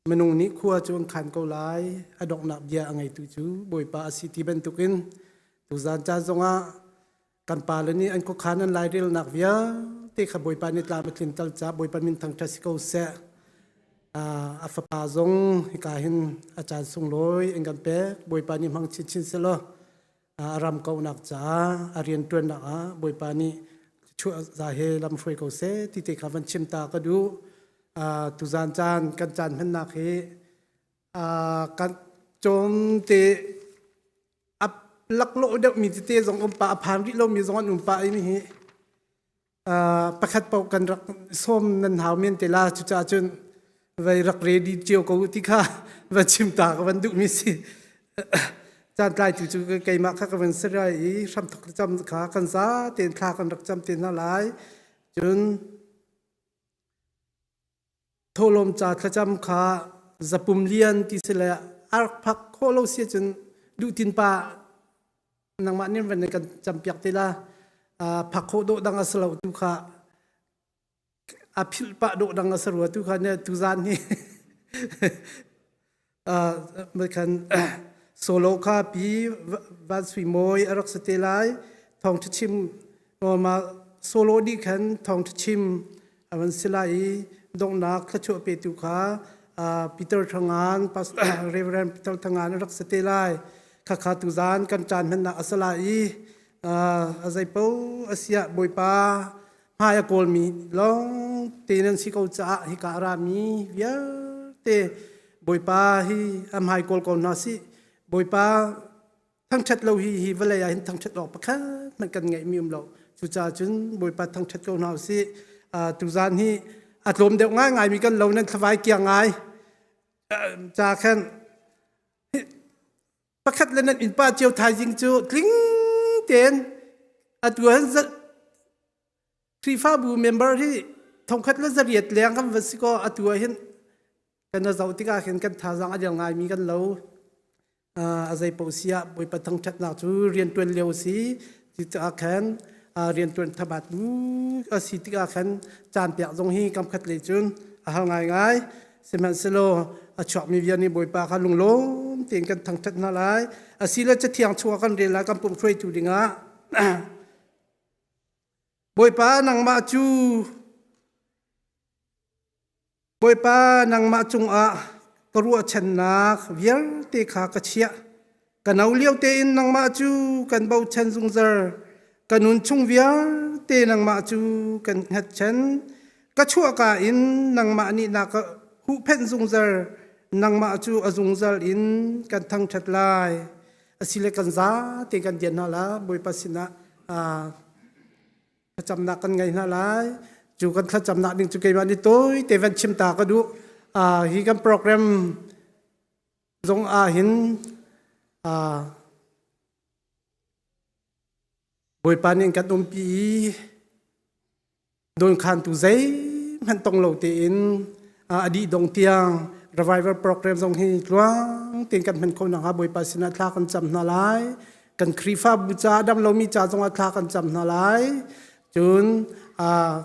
Minung nih khua cu an khan ko lai, a donghnak bia a ngeitu cu Bawipa a si ti bantukin tuzan caan zongah kan pale nih an khuakhan an lairelnak vialte kha Bawipa nih tlam a tlinter caah Bawipa min thangṭhat si ko seh. A fapa zong hika hin a caan sunglawi an kan pek. Bawipa nih hmang chinchin sehlaw a ram kauhnak caah a rianṭuannak ah Bawipa nih chuah za he lam hruai ko seh ti te kha van chim ta ka duh. Tuzan caan kan caan hmannak hi kan cawm te a laklawh deuhmi tete zong um pah a phan rih lomi zong an um pah i hi pakhat paoh kan rak sawm nan hau men te la. Cucaah cun vai rak ready cio ko ti kha va chim ta ka van duhmi si. Caan tlaitu cu keimah kha ka van si rai i hramthok cam kha kan za tein thla kan rak cam te hna lai. Cun Thawhlawm ca thlacam kha zapum lian ti si le a rak phak khawh lo si ahcun duhtin pa nangmah nih van kan campiak te la. Phak khawh dawh dang a si lo tu kha, a philh pah dawh dang a si rua tu kha ne. Tuzan hi khan solo kha pi Van Sui Mawi a rak si te lai. Thawng chim ma solo dih khan thawng chim a van si lai i donghnak thluachuah petu kha Peter Thangan, Reverend Peter Thangan a rak si te lai. Khakha tuzan kan caan hmannak a si lai i a zeipo a siah Bawipa hmai a kawlmi lawng te nan si ko caah hika a rami vialte Bawipa hi a hmai kawl ko hna sih. Bawipa thangṭhat lo hi hi vawlei ah hin thangṭhat awk pakhat hmanh kan ngeihmi um lo. Cucaah cun Bawipa thangṭhat ko hna usih. Tuzaan hi a tlawm deuh ngaingaimi kan lo, nan thlavai kiang ngai ca khan pakhat le nan innpa cio thaizing cu tling tein atu han Khrihfabu member hi 1800 leng kan va si ko. Atu ah hin kan zoh tikah khin kan thazaang a der ngaimi kan lo. A zei paoh si ah Bawipa thangṭhatnak cu rianṭuan lio si. Cucaah khan rianṭuan thabat bu a si tikah khan caan pek zong hi kam khat lei cun a har ngaingai. Sihmanhsehlaw a chuakmi vial nih Bawipa kha lunglawm tein kan thangṭhat hna lai. Asile Cathiang chungah kan rel lai kan pumh hruaitu dingah. Bawipa nangmah cu Bawipa nangmah cungah ka ruahchannak vialte kha ka chiah. Ka no lio tein nangmah cu kan bochan zungzal. Ka nun chung vialte nangmah cu kan hngatchan. Ka chuahka in nangmah nih na ka huhphenh zungzal. Nangmah cu a zungzal in kan thangṭhat lai. Asile kan zate kan dian hna la, Bawipa sinah thlacamnak kan ngei hna lai. Cu kan thlacamnak ding cu keimah nih tawi te van chim ta ka duh. Hi kan program zong ah hin Bawipa nih kan umpi i dawnkhantu zeihmanh tong lo tein a dih dong tiang revival program zong hi tluang tein kan hman khawh nakhnga Bawipa sinah thla kan cam hna lai. Kan Khrihfabu ca dam lomi ca zongah thla kan cam hna lai. Cun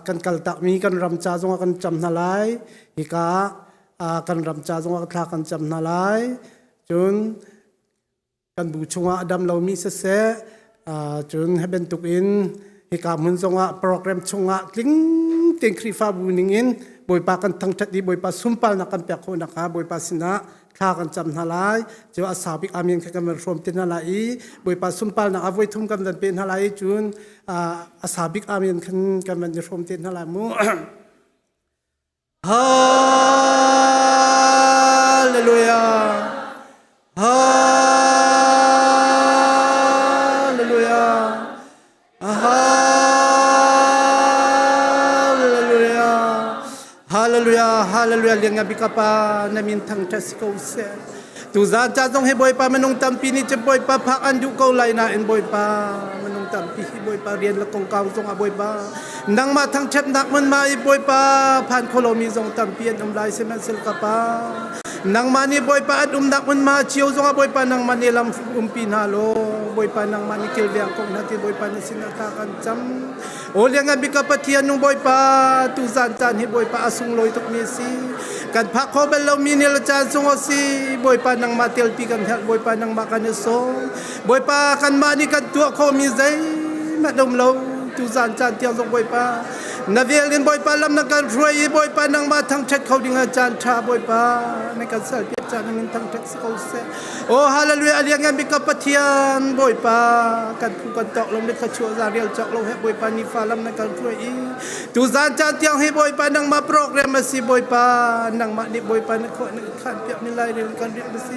kan kaltakmi kan ram ca zongah kan cam hna lai. Hika kan ram ca zongah thla kan cam hna lai. Cun kan bu chungah a dam lomi siseh, cun hi bantuk in hika hmun zongah program chungah tling tein Khrihfabu ningin Bawipa kan thangṭhat i Bawipa sunparnak kan pek khawh nakhnga Bawipa sinah thla kan cam hna lai. Cu a sau bik amen kha kan van hrawm te hna lai i Bawipa sunparnak a voi thum kan van pe hna lai i cun a sau bik amen khan kan van i hrawm te hna lai mu. Hallelujah. Hallelujah. Hallelujah. Hallelujah. Hallelujah. Lian bik pa na min thangṭhat si ko seh. Tuzaan ca zong hi Bawipa minung tampi nih cun Bawipa phak an duh ko lai nain Bawipa minung tampi hi Bawipa rian le kongkau zong ah Bawipa nangmah thangṭhatnak hmun ma i Bawipa phan kho lomi zong tampi an um lai. Sihmanhsehlaw ka Pa, nangmah nih Bawipa an umnak hmun ma cio zong ah Bawipa nangmah nih lam umpi hna law Bawipa nangmah nih kilveng ko hna ti Bawipa na sinah thla kan cam. O lianngan bik ka Pathian nung Bawipa, tuzaan caan hi Bawipa a sunglawi tukmi a si. Kan phak kho bal lomi ni le caan sung si. Bawipa nangmah telpi kan herh. Bawipa nangmah kan i sawm. Bawipa kanmah nih kan tuah khomi zeihmanh um lo. Tuzan caan tiang zong Bawipa na vel in Bawipa lam na kan hruai i Bawipa nangmah thangṭhat kho ding ah caan ṭha Bawipa na kan serpiak caan in thangṭhat si ko seh. Oh hallelujah a lianngan bik ka Pathian Bawipa kan phu kan tawk lo le thluachuah za rial cawk lo he Bawipa nifa lam na kan hruai i tuzan caan tiang hi Bawipa nangmah program a si Bawipa nangmah nih Bawipa na khawh na khan piak mi lai rel kan rian a si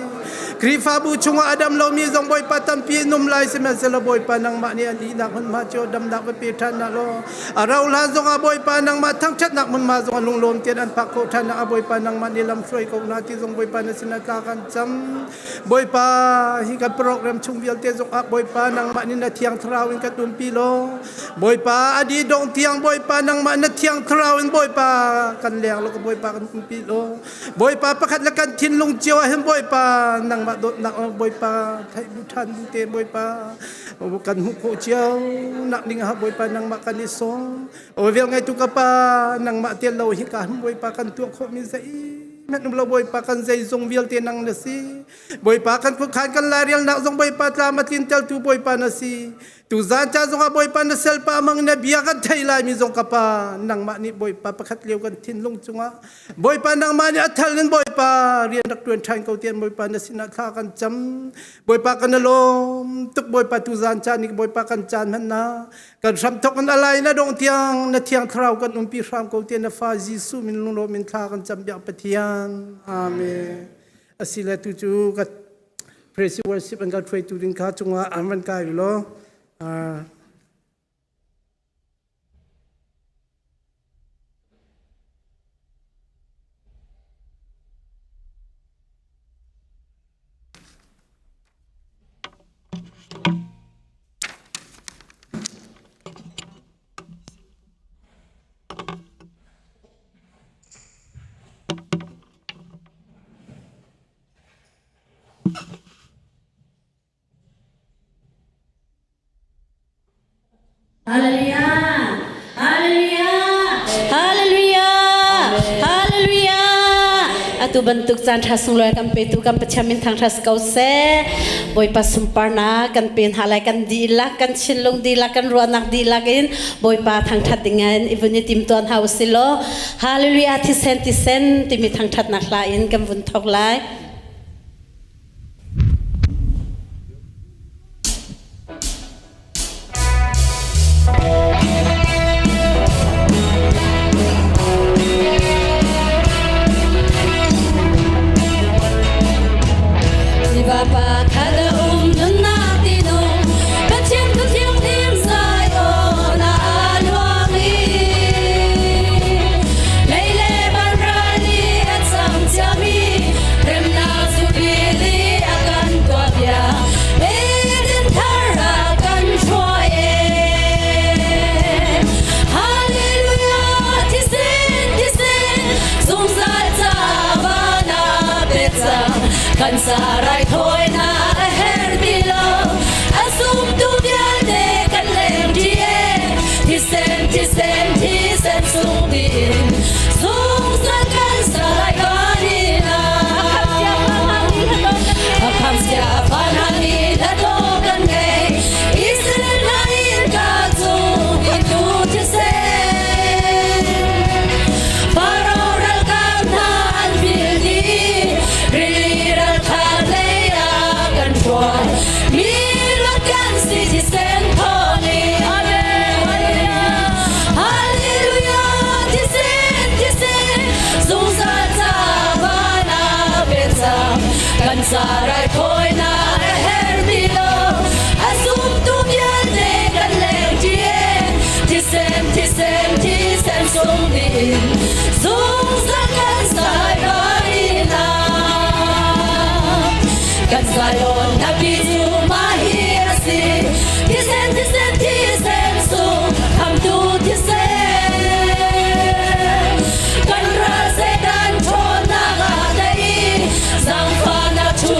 Khrihfabu chungah a dam lomi zong Bawipa tampi an um lai sihmanhsehlaw Bawipa nangmah nih an ihnak hmunhma cio damnak va pe ṭhan hna law a rauh hlan zongah Bawipa nangmah thangṭhatnak hmunhma zongah lunglawm tein an phak khawh ṭhan ah Bawipa nangmah nih lam hruai ko hna ti zong Bawipa na sinah tla kan cam. Bawipa hi kan program chung vialte zongah Bawipa nangmah nih na thiang thlarau in kan umpi law Bawipa a dih dong tiang Bawipa nangmah na thiang thlarau in Bawipa kan leng law Bawipa kan umpi law Bawipa pakhat le kan thinlung cio ah hin Bawipa nangmah dawtnak Bawipa theih bu ṭhan bu te Bawipa kan hmuh khawh cio nak ding ah Bawipa nangmah kan i sawm o vel ngaitu ka pa nangmah tel lo hi ka Bawipa kan tuah khawh mi zei hmanh um lo Bawipa kan zeizong vialte nang na si Bawipa kan khuakhan kan lairelnak zong Bawipa tlam a tlin teltu Bawipa na si Tuzaan ca zongah Bawipa na salpa mang na bia kan thei lai mi zong ka pa nangmah nih Bawipa pakhat lio kan thinlung cungah Bawipa nangmah nih a thal in Bawipa rian rak tuan ṭhan ko tian Bawipa na sinah thla kan cam Bawipa kan lawm tuk Bawipa tuzaan ca nih Bawipa kan caan hman na kan hram thok in alai na dong tiang na thiang thlarau kan umpi hram ko tian na fa Jesuh min lunglawm in thla kan cam biak Pathian Amen asile tu cu ka Praise worship an kan hruaitu ding kha cungah an van kai law. Hallelujah! Hallelujah! Hallelujah! Hallelujah! Atu bantuk caan ṭha sunglawi kan petu kan Pathian min thangṭhat si ko seh. Bawipa sunparnak kan pe hna lai kan dihlak kan thinlung dihlak kan ruahnak dihlak in Bawipa thangṭhat dingin i vun i timtuah hna usih law Hallelujah thisen thisen timi thangṭhatnak hla in kan vun thawk lai. Tiva khat a um nunnak tinung Pathian ka thianghlim Zion ah a luang i Lei le van ral i a cang ciami remnak zupil i a kan tuahpiak Eden thar ah kan hruai e Hallelujah thisen thisen zungzal ca van ah pek cang kan sa raithawinak a her ti lo a zumtu vialte kan leng ṭi e thisen thisen thisen sung tiin zungzal kan sa lai van in a kham sia van ni la to kan ngei Israel hna in ka cung kan tu thisen Faro ralkap hna an vil dih rili ralkap lei ah kan hruai mi luat kan si thisen thawngin Hallelujah thisen thisen zungzal ca van ah pek cang kan ca raithawinak a her ti lo a zumtu vialte kan leng ṭi e thisen thisen thisen sung ding zungzal kan sai ina kan Zion nabi cu mah hi a si thisen thisen thisen sung khamtu thisen kan ral Satan ṭhawnnak ah tei zaangfahnak ṭhu.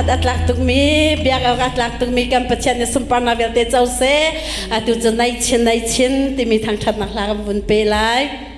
Thangṭhat a tlak tukmi, biak awk a tlak tukmi kan Pathian nih sunparnak vialte co seh. Atu cu nai chin nai chin timi thangṭhatnak hla kan vun pe lai.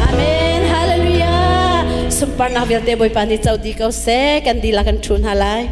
Amen. Hallelujah. Sunparnak vialte Bawipa nih co dih ko seh. Kan dihlak kan ṭhu hna lai.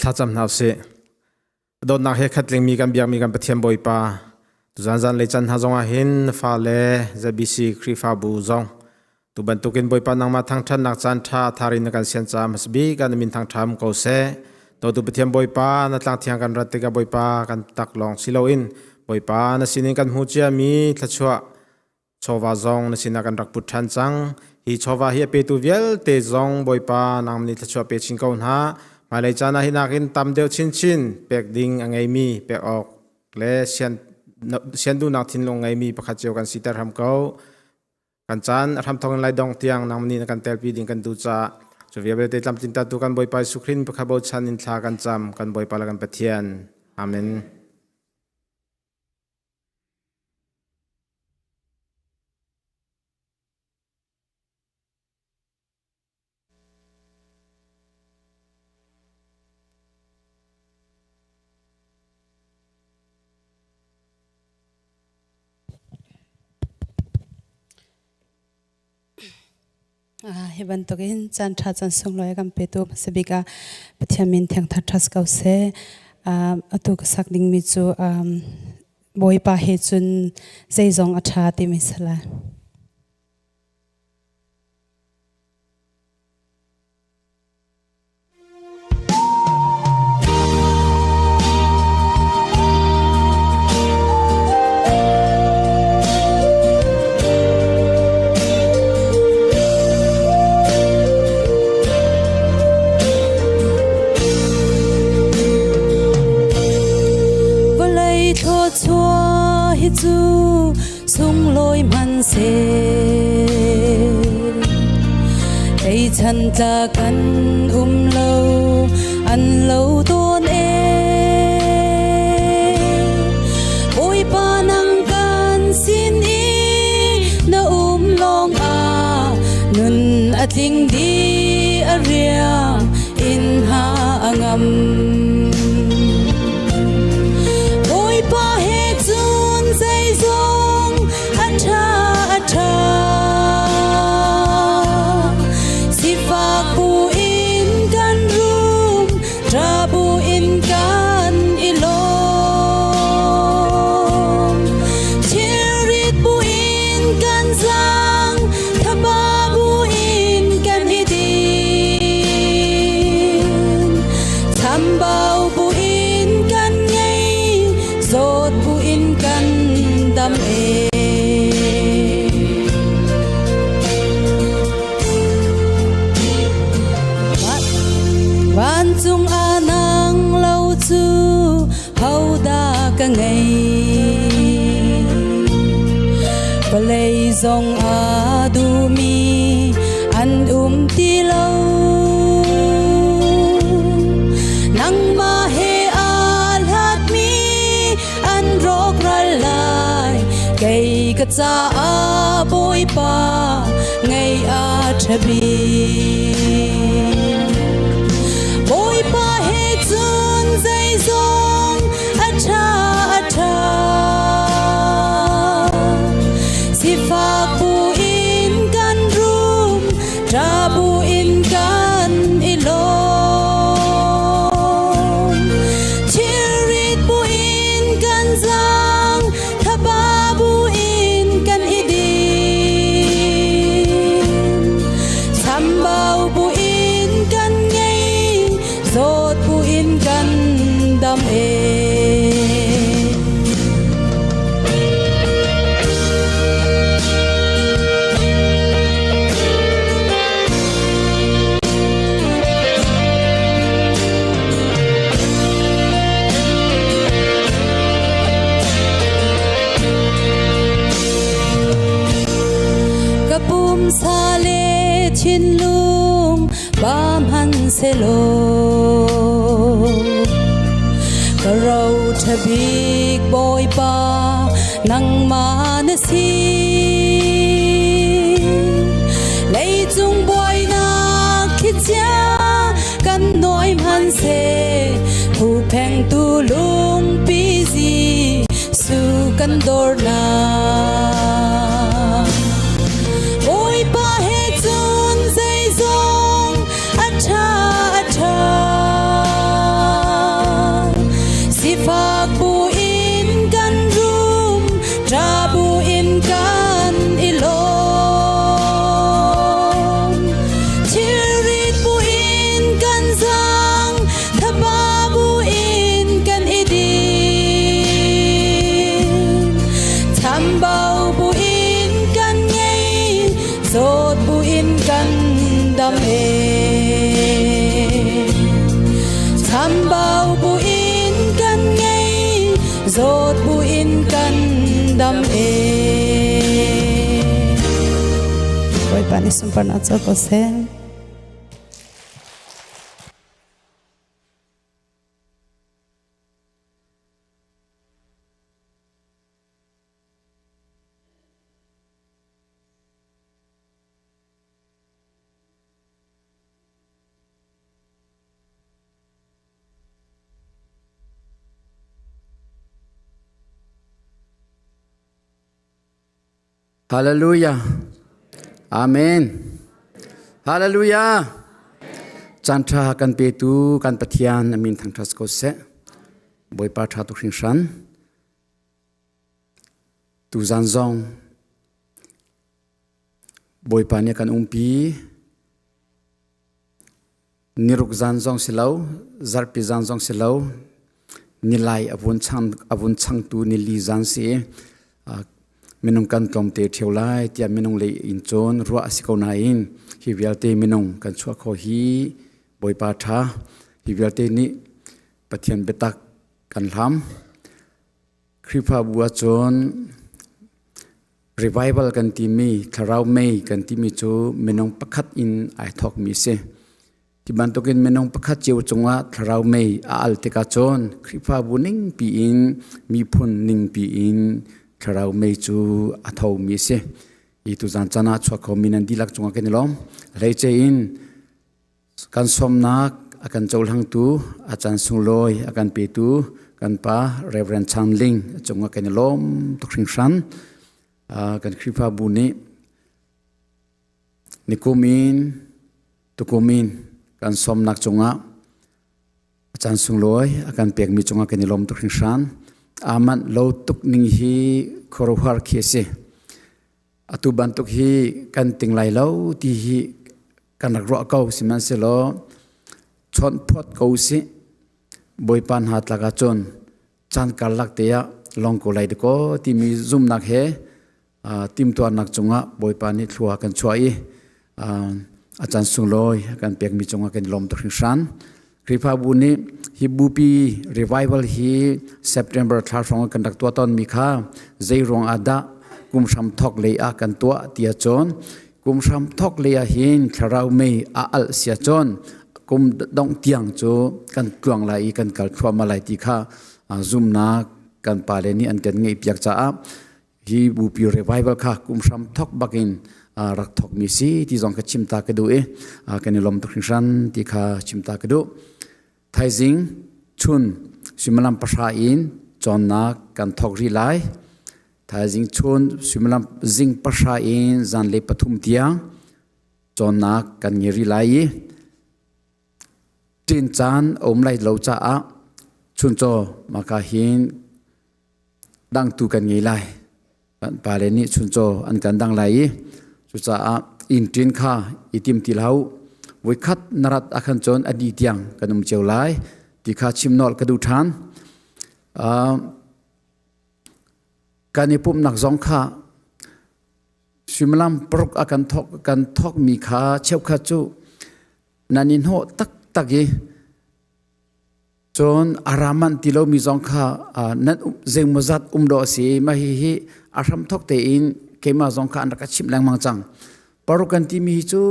Thlacam hna usih. Dawtnak he khat lingmi kan biakmi kan Pathian Bawipa, tuzan zan lei can hna zongah hin na fale ZBC Khrihfabu zong tu bantukin Bawipa nangmah thangṭhatnak caan ṭha tharin na kan sian caah hmasabik ah na min thangṭham ko seh. Dawtu Pathian Bawipa, na tlang thiang kan rat tikah Bawipa kan tak lawng si loin Bawipa na sinin kan hmu ciami thluachuah Chawva zong na sinah kan rak put ṭhan cang. Hi chawva hi a petu vialte zong Bawipa nang nih thluachuah pe chin ko hna. Hmailei caan ah hi nakin tam deuh chinchin pek ding a ngeimi pek awk le sian duhnak thinlung ngeimi pakhat cio kan siter hram ko. Kan caan a hramthawk in lai dong tiang nang nih na kan telpi ding kan duh caah cu vialte tlamtlin tu kan Bawipa Jesuh Khrist pakhat bochan in thla kan cam kan Bawipa le kan Pathian. Amen. Hi bantukin caan ṭha caan sunglawi a kan petu hmasa bik ah Pathian min thiangthar ṭhas ko seh. Atu ka sak dingmi cu Bawipa he cun zeizong a ṭha timi si lai. Vawlei thluachuah hi cu sunglawi hmanhseh Tleichan tla kan um lo an lo tawn e Bawipa nang kan sin i na um lawng ah nun a tling di a riam in ha a ngam Bawipa he cun zeizong a ṭha a ṭha. Sifak bu in kan rum, ṭha bu in kan i lawm. Thilrit bu in kan zang, thaba bu in kan i din. Chambau bu in kan ngei, zawt bu in kan dam e. Vancung ah nang lo cu hodah ka ngei Vawlei zong aa duhmi an um ti lo Nangmah he aa hlatmi an rawkral lai kei ka caah Bawipa ngei a ṭha bik Bawipa he cun zeizong a ṭha a ṭha sifak bu in kan rum ṭa bu in kan i lawm Thilrit bu in kan zang thaba bu in kan i din chambau bu in kan ngei zawt bu in kan dam e. Ka pumsa le thinlung ba hmanhsehlaw ka ro ṭha bik Bawipa nangmah na si leicung buainak thlichia kan nawi hmanhseh huhphengtu lungpi Jesuh kan dornak Bawipa he cun zeizong a ṭha a ṭha. Zawt bu in kan dam e. Chambau bu in kan ngei, zawt bu in kan dam e. Bawipa nih sunparnak co ko seh. Hallelujah. Amen. Hallelujah. Caan ṭha kan petu kan Pathian amin thangṭhat ko seh. Bawipa ṭha tuk hringhran. Tuzan zong Bawipa nih kan umpi. Niruk zan zong si lo, zarhpi zan zong si lo, nilai a vun chang a vun changtu nili zan si i minung kan tlawmte ṭheo lai tiah minung lei in cun ruah a si ko nain hi vialte minung kan chuah kho hi Bawipa ṭha hi vialte nih Pathian biatak kan hlam. Khrihfabu ahcun revival kan timi thlarau mei kan timi cu minung pakhat in ai thawkmi a si. Hi bantukin minung pakhat cio cungah thlarau mei a al tikah cun Khrihfabu ningpi in miphun ningpi in thlarau mei cu a thomi a si. Hi tuzan caan ah chuak khomi nan dihlak cungah kan i lawm. Hleice in Kan sawmnak a kan cohlangtu, a caan sunglawi a kan petu kan pa Reverend Chan Ling cungah kan i lawm tuk hringhran. Kan Khrihfabu nih nikum in tukum in kan sawmnak cungah a caan sunglawi a kan pekmi cungah kan i lawm tuk hringhran. Aa manh lo tuk ning hi khuaruahhar khi a si. Atu bantuk hi kan ting lai lo ti hi kan rak ruah ko sihmanhsehlaw chawnh phawt ko usih Bawipa hna tlak ahcun caan karlak te ah long ko lai dakaw timi zumhnak he timhtuahnak cungah Bawipa nih thlua kan chuah i a caan sunglawi kan pekmi cungah kan i lawm tuk hringhran. Khrihfabu nih hi bupi revival hi September thla hrawng kan rak tuah tawnmi kha zei ruang ah dah kum hram thawk lei ah kan tuah ti ahcun kum hram thawk lei ah hin thlarau mei a alh sia cun kum dongh tiang cu kan tluang lai i kan kal thluahmah lai ti kha zumnak kan pale nih an kan ngeih piak caah hi bupi revival kha kum hram thok bakin rak thokmi si ti zong ka chim ta ka duh i kan i lawm tuk hringhran ti kha chim ta ka duh. Thaizing chun suimilam pahra in cawnnak kan thok rih lai. Thaizing chun suimilam zing pahra in zanlei pathum tiang cawnnak kan ngei rih lai i ṭin caan a um lai lo caah chuncaw maka hin dangtu kan ngei lai. Kan pale nih chuncaw an kan dang lai i cucaah inn ṭin kha i tim ti hlah u. Voikhat na rat ahkhan cun a dih tiang kan um cio lai ti kha chim nolh ka duh ṭhan. Kan i pumhnak zong kha suimilam paruk a kan thawk kan thawkmi kha cheukhat cu nan i hnawh taktak i Cun a ra manh ti lomi zong kha nan zeimawzat um dawh a si. Mah hihi a hramthawk tein keimah zong kha an rak ka chimh lengmang cang. Paruk kan timi hi cu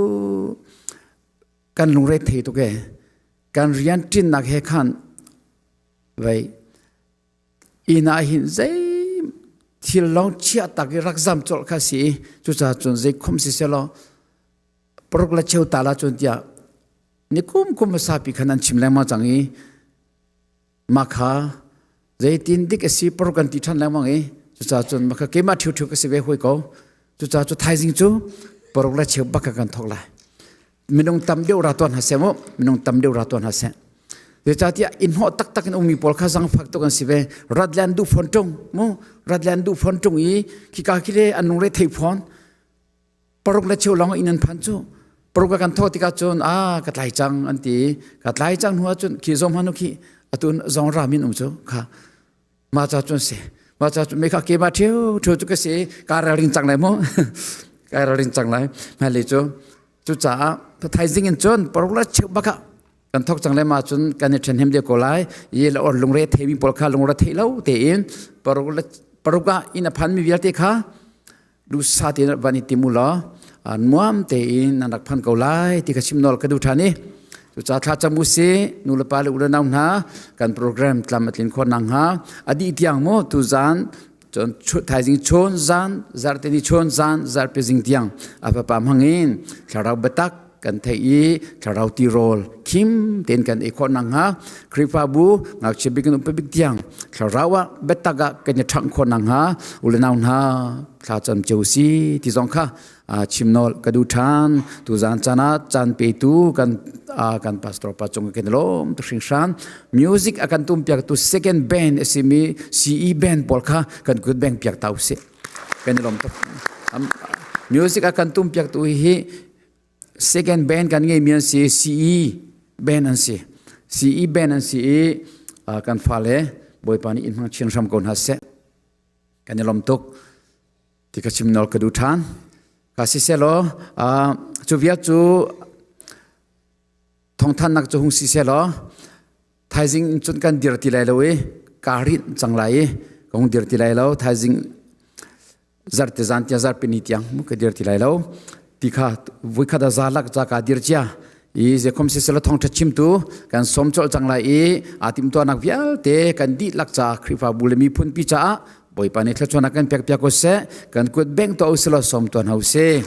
kan lungre thei tuk ee. Kan rian ṭinnak he khan vei inn ah hin zei thil lawng chiah tak i rak zam colh kha si i cucaah cun zei khom si selaw paruk le cheu ta la cun tiah ni kum kum hmasa pi khan an chim lengmang cang i mah kha zeitin dik a si paruk kan ti ṭhan lengmang i cucaah cun mah kha keimah ṭhiuṭhiu ka si ve hoi ko cucaah cu thaizing cu paruk le cheu bak kan thawk lai minung tam deuh ra tuan hna seh mu minung tam deuh ra tuan hna seh zeicahtiah inn hnawh taktak in ummi pawl kha zangfak tuk an si ve rat le an duh fawn ṭung mu rat le an duh fawn ṭung i khika khi le an lungre thei fawn Paruk le cheu lawng inn an phan cu. Paruk a kan thawh tikah cun a ka tlai cang an ti. Ka tlai cang hnu ahcun khi zong hmanu khi atu zong ram in um cu kha ma cha cun si. Ma cha cun me kha ke ma theu theu cu ka si ka ralring cang lai mu. Kai ralring cang lai. Hmailei cu cucaah thaizing in cun paruk le cheu bak ah kan thok cang le ma cun kan i ṭhen hem de ko lai. I la or lungre theimi pawl kha lungre thei lo tein paruk le paruk ah inn a phanmi vialte kha dusa tein van i tim u law nuam tein nan rak phan ko lai ti kha chim nawl ka duh ṭhan i cucaah thla cam u si nu le pa le u le nau hna kan program tlam a tlin khawh nakhnga a dih tiang mu tuzan cun thaizing chun zan zarhte ni chun zan zarhpi zing tiang a fapa hmangin thlarau biatak kan theih i thlarau tirawl khim tein kan ei khawh nakhnga Khrihfabu ngakchia bik in upa bik tiang thlarau ah biatak ah kan i ṭhangh khawh nakhnga u le nau hna thla cam cio si ti zong kha chim nawl ka duh ṭhan. Tuzan caan ah caan petu kan kan pastor pa cung kan lawm tu hringhran. Music a kan tum piak tu second band a simi CE band pawl kha kan kut beng piak ta usih. Kan i lawm tuk. Music a kan tum piak tu hi second band kan ngeimi an si CE band an si. CE band an si i kan fale Bawipa nih in hmang chin hram ko hna seh. Kan i lawm tuk. Ti ka chim nawl ka duh ṭhan. Ka si selaw cu vial cu thawngthannak cu hung si selaw thaizing cun kan dir ti lai lo i kaa rinh cang lai i ka hung dir ti lai lo. Thaizing zarte zan tiang zarpi ni tiang mu ka dir ti lai lo ti kha voikhat a za lak ca ka dir cia i zekhom sisela thawngṭha chimtu kan sawm colh cang lai i aa timhtuahnak vialte kan dihlak ca Khrihfabu le miphun pi caah Bawipa nih thluachuahnak kan pek piak ko seh, kan kut beng tuah usih law sawm tuan hau sih.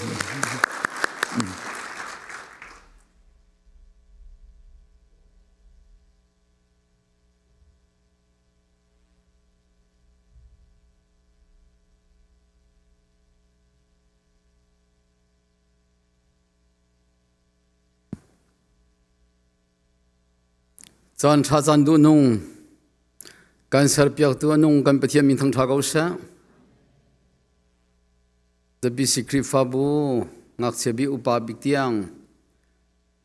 Caan ṭha caan duhnung kan serpiaktu a nung kan Pathian min thangṭha ko seh. The BC Khrihfabu ngakchia bi upa bik tiang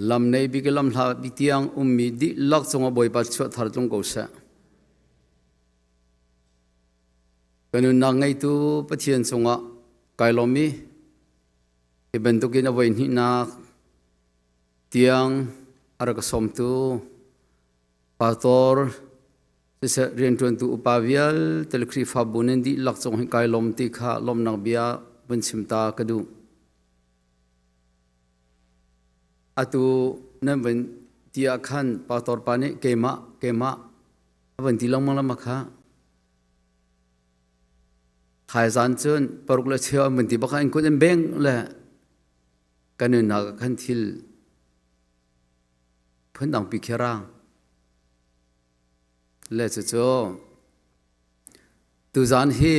lam nei bik lam hla bik tiang ummi dihlak cungah Bawipa chuah thar tlung ko seh. Ka nunnak ngeitu Pathian cungah kai lawm i hi bantukin a voi hnihnak tiang a rak ka sawmtu pastor siseh rianṭuantu upa vialte le Khrihfabu nan dihlak cung hi kai lawm ti kha lawmnak bia vun chim ta ka duh. Atu nan vun ti ah khan pastor pa nih keimah keimah a van ti lengmang lama kha. Thaizan cun paruk le cheu an vun ti bak in kut in beng le kan nunnak ah khan thil phundang pi khi ra le cucu tuzan hi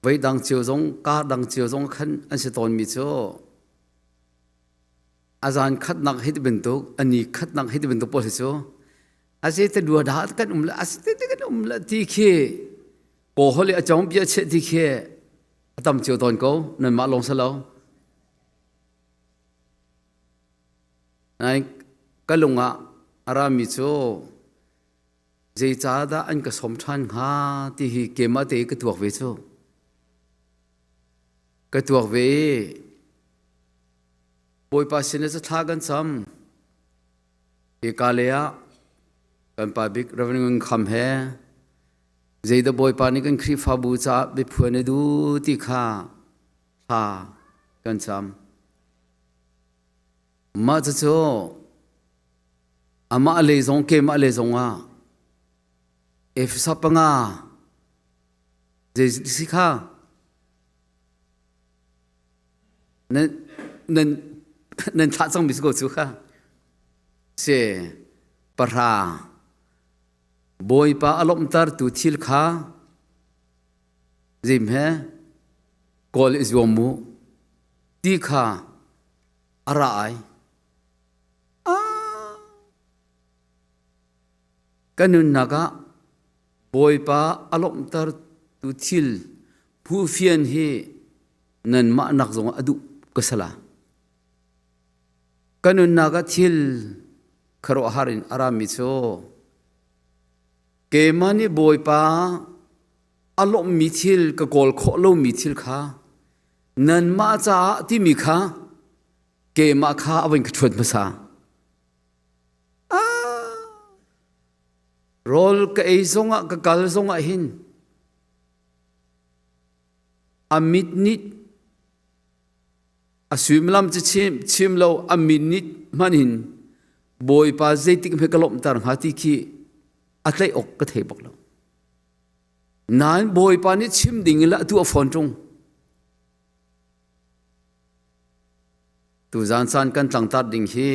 voi dang cio zong ka dang cio zong khan an si tawn mi cu a zan khatnak hi ti bantuk a ni khatnak hi ti bantuk pawl hi cu a se te dua dah kan um le a se te kan um le ti khi ko holi a chong bia che ti khi a tam cio tawn ko nanmah lawng si lo Nain ka lung ah a rami cu zeicahdah an ka sawm ṭhan hnga ti hi keimah te ka tuak ve cu. Ka tuak ve i Bawipa sin ah thla kan cam. Hika lei ah kan pa bik Reverend Ngun Kham he zeidah Bawipa nih kan Khrihfabu caah biaphuan a duh ti kha thla kan cam. Mah cucu amah lei zong keimah lei zong ah Efesa panga zei si kha nan nan nan thlah cangmi si ko cu kha si pahra Bawipa a lawmhtertu thil kha zeim he kawl i zuam mu ti kha a ra ai. Ka nunnak ah Bawipa a lawmhtertu thil phufian hi nanmah nak zongah a duh ka sala. Ka nunnak ah thil khuaruahhar in a rami cu keimah nih Bawipa a lawmhmi thil ka kawl khawh lomi thil kha. Nanmah caah timi kha keimah kha a van ka ṭhuat hmasa. Rawl ka ei zongah ka kal zongah hin a mit nih a suimilam cu chim chim lo a min nih hmanh in Bawipa zeitik hme ka lawmhter hnga ti khi a tlaih awk ka thei bak lo. Nain Bawipa nih chim ding in le atu a fawn ṭung. Tuzaan caan kan tlangtar ding hi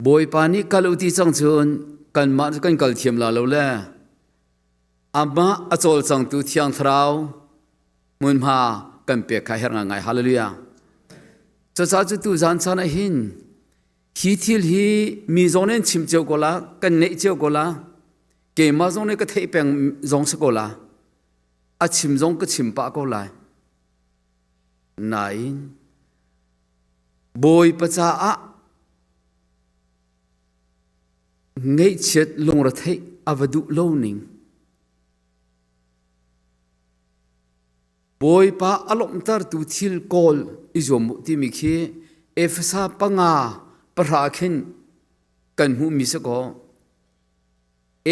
Bawipa nih kal u ti cang cun kanmah cu kan kal thiam la lo le amah a cawlcangtu Thiang Thlarau hmunhma kan pek kha herh ngai. Hallelujah. Cucaah cu tuzaan caan ah hin hi thil hi mi zong nih an chim cio ko la, kan neih cio ko la, keimah zong nih ka theih peng zong si ko la, a chim zong ka chim pah ko lai. Nain Bawipa caah ngeihchiat lungretheih a va duh lo ning. Bawipa a lawmhtertu thil kawl i zuam u timi khi Efesa panga pahra khin kan hmuhmi si kaw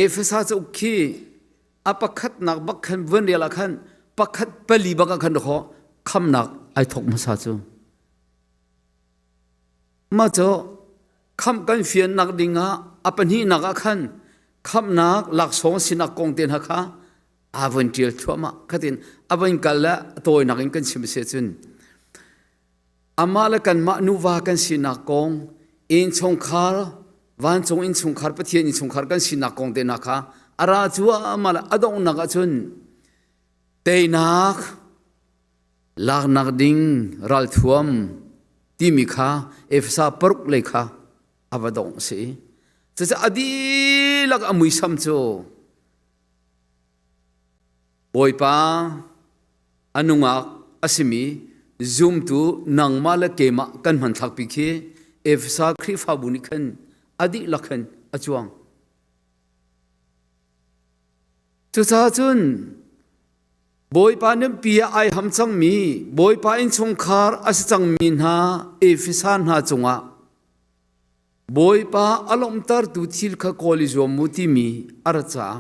Efesa cauk khi a pakhatnak bak khan vun rel ah khan pakhat pali bak ah khan kho khamnak ai thok hmasa cu. Mah cu khamh kan fiannak ding ah a pahnihnak ah khan khamhnak laksawng sinak kong te hna kha aa von ṭial thluahmah. Khatin a von kal le a tawinak in kan chim si cun amah le kanmah nuva kan sinak kong innchungkhar vancung innchungkhar Pathian innchungkhar kan sinak kong te hna kha a ra cuahmah le a donghnak ah cun teinak laknak ding ralthuam timi kha Efesa paruk lei kha a va dongh si. Cucu a dihlak a muisam cu Bawipa a nungak a simi zumtu nangmah le keimah kan hmanthlakpi khi Efesa Khrihfabu nih khan a dihlak khan a cuang. Cucaah cun Bawipa nunpi ah ai ham cangmi Bawipa innchungkhar a si cangmi hna Efesa hna cungah Bawipa a lawmhtertu thil kha kawl i zuam mu timi a rat caah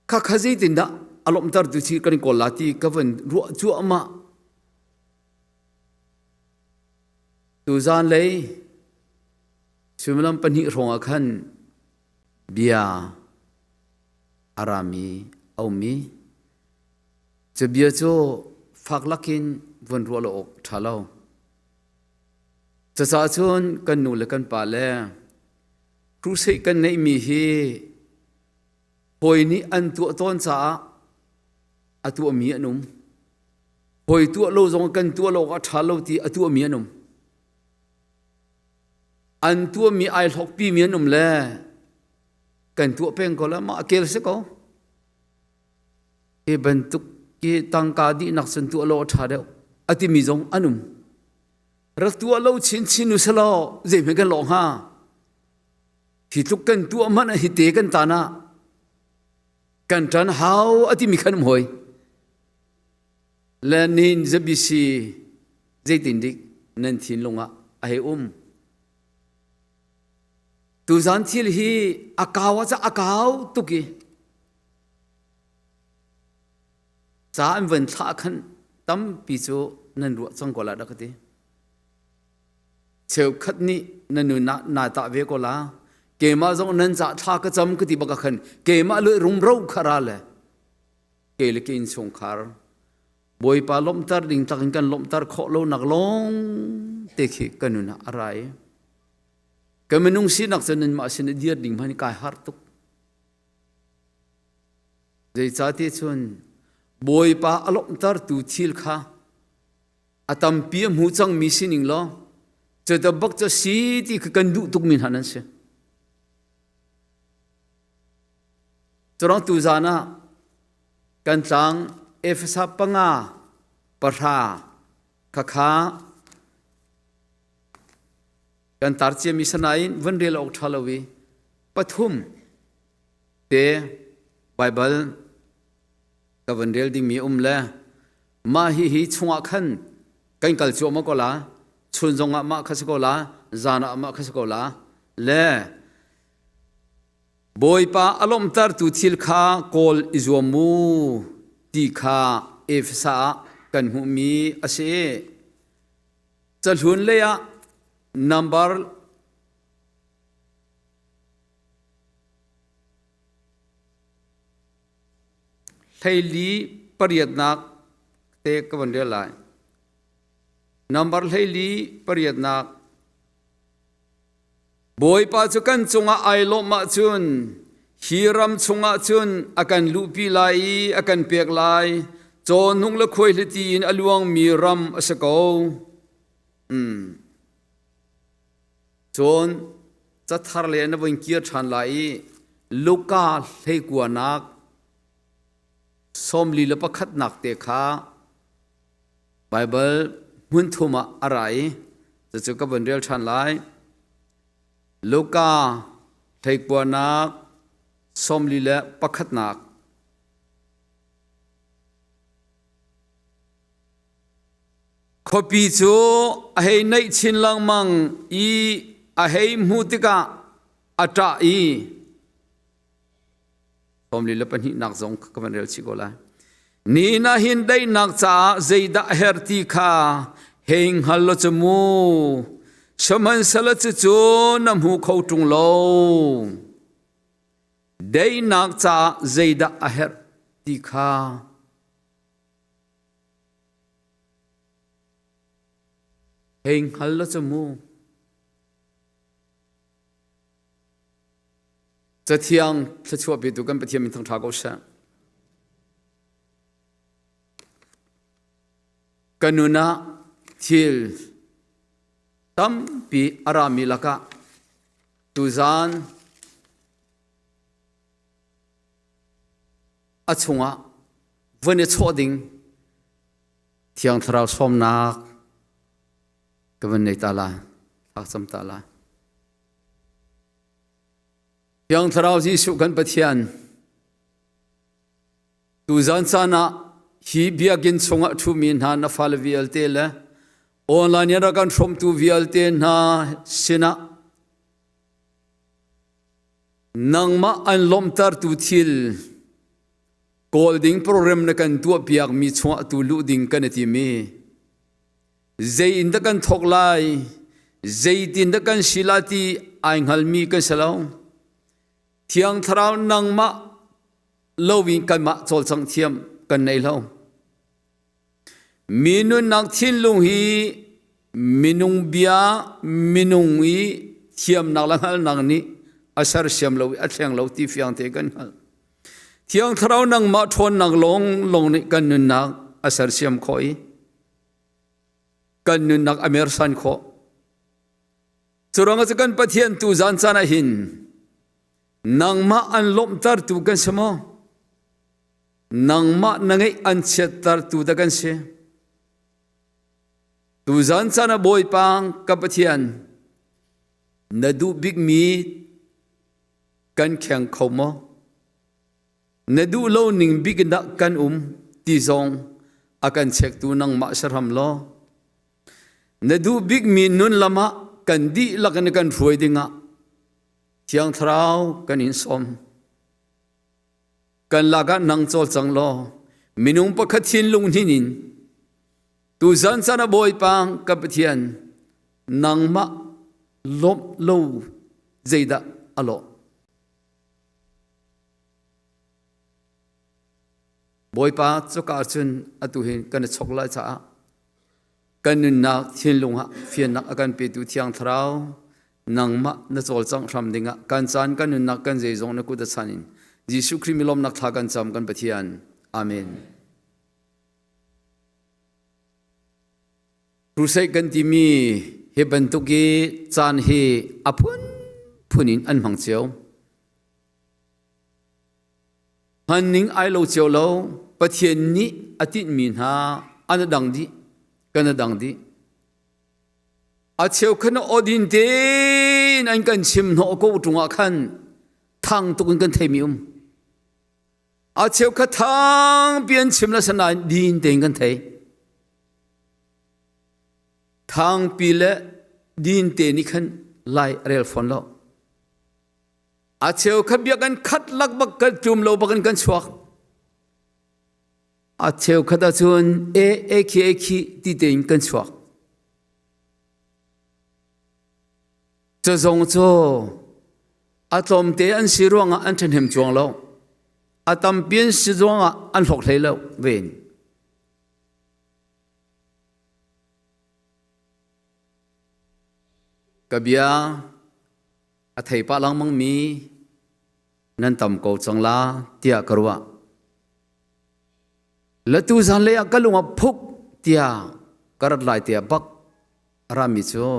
khakha zeitindah a lawmhtertu thil kan kawl la ti ka van ruah cuahmah. Tuzan lei suimilam pahnih hrawng ah khan bia a rami a um i cu bia cu fak lakin vun ruah lo awk ṭha lo. Cucaah cun kan nu le kan pa le crusade kan neihmi hi hawi nih an tuah tawn caah a tuahmi an um. Hawi tuah lo zong kan tuah lo awk a ṭha lo ti a tuahmi an um. An tuahmi ai hlawkpimi an um le kan tuah peng ko la mah a kel si ko. Hi bantuk hi tangka dihnak cun tuah lo a ṭha deuh a timi zong an um. Rak tuah lo chinchin u selaw zeihmanh kan lawh hnga. Hi tluk kan tuah hmanh ah hi te kan tan ah kan ṭan hau a timi khan um hoi. Le nin ZBC zeitin dik nan thinlung ah a hei um. Tuzan thil hi a kau ah a kau tuk i ca an van thlah khan tampi cu nan ruah cang ko la dah ka ti. Cheukhat nih na nun ah naa tah ve ko la. Keimah zong nan ca thla ka cam ka ti bak ah khan keimah le rumro kha ra le ke le ke innchungkhar Bawipa lawmhter ding tlak in kan lawmhter khawh lo nak lawng te khi ka nun ah a ra i ka minung sinak cu nanmah sin i dir ding hmanh kai har tuk. Zeicahtiah cun Bawipa a lawmhtertu thil kha a tampi a hmu cangmi sining law cu bak cu si ti kha kan duh tukmi hna nan si. Curang tuzaan ah kan tlang Efesa panga pahra khakha kan tar ciami sanain van rel awk ṭha lo i pathum te Baibal. Ka van rel dingmi um le mah hi hi chungah khan kan kal cuahmah ko la chun zongah mah kha si ko la zan ah mah kha si ko la le Bawipa a lawmhtertu thil kha kawl i zuam mu ti kha Efesa ah kan hmuhmi a si. Cahlun lei ah number 14 pariatnak te ka van rel lai. Number 14 pariatnak Bawipa cu kan cungah ai lawmh ahcun hi ram chungah cun a kan luhpi lai i a kan pek lai. Cawhnung le khuaihliti in a luangmi ram a si ko. Cun cathar le na vun kir ṭhan lai i Luka hleikuanak 41nak te kha Baibal hmunthum ah a ra i cucu ka vun rel ṭhan lai. Luka hleikuanak 41nak. Khuapi cu a hei naih chin lengmang i a hei hmuh tikah a ṭah i 42nak zong ka van rel chih ko lai. Ni na hin daihnak caah zeidah a herh ti kha hei hngal law cu mu. Sihmanhsehlaw cucu na hmu kho ṭung lo. Daihnak caah zeidah a herh ti kha hei hngal law cu mu. Cathiang thluachuah petu kan Pathian min thangṭha ko seh. Ka nun ah thil tampi a rami lakah tuzaan a chungah vun i chawh ding Thiang Thlarau sawmnak ka van nei ta lai, thlacam ta lai. Thiang Thlarau Jesuh kan Pathian, tuzan caan ah hi biakinn chungah ṭhumi hna na fale vialte le online in rak kan hrawmtu vialte hna sinah nangmah an lawmhtertu thil kawl ding program na kan tuahpiak mi chungah tu luh ding kan i tim i zei in dah kan thawk lai zeitin dah kan si lai ti ai hngalmi kan si lo thiang thlarau nangmah lo in kanmah cawlcangh thiam kan nei lo mi nunnak thinlung hi minung bia minung i thiamnak le hngalhnak nih a sersiam lo i a thleng lo ti fiang te kan hngalh Thiang Thlarau nangmah ṭhawnnak lawng lawng nih kan nunnak a sersiam khawh i kan nunnak a mersan khawh. Curuangah cu kan Pathian tu zan caan ah hin nangmah an lawmhtertu kan si maw? Nangmah na ngeih an chiattertu dah kan si? Tuzan caan ah Bawipa ka Pathian na duh bikmi kan kheng kho maw? Na duh lo ning bik in dah kan um ti zong a kan chektu nangmah sahram law na duh bikmi nun lam ah kan dihlak in kan hruai dingah Thiang Thlarau kan in sawm. Kan lakah nang cawlcang law minung pakhat thinlung hnin in tuzan caan ah Bawipa ka Pathian nangmah lawmh lo zeidah a lawh? Bawipa cuka cun atu hin kan i chok lai caah kan nunnak thinlung ah fiannak a kan petu Thiang Thlarau nangmah na cawlcangh hram dingah kan caan kan nunnak kan zeizong na kut a chan in Jesuh Khrih mi lawmnak thla kan cam kan Pathian. Amen. Crusade kan timi hi bantuk i caan hi a phunphun in an hmang cio. Hman ning ai lo cio lo. Pathian nih a tinhmi hna an dang dih, kan a dang dih. A cheukhat na awdin tein an kan chim hnawh ko ṭung ah khan thang tuk in kan theimi um. A cheukhat thangpi an chim la sanain din tein kan thei. Thangpi le din te nih khan lai a rel fawn lo. A cheukhat biakinn khat lak bak kan tum lo bak in kan chuak. A cheukhat ahcun e e khi e khi ti tein kan chuak. Cu zong cu a tlawmte an si ruangah an ṭhahnem cuang lo. A tampi an si ruangah an hlawk hlei lo ven. Ka bia a thei pah lengmang mi nan tam ko cang la tiah ka ruah. Latu zanlei ah ka lung ah phuk tiah ka rat lai tiah bak a rami cu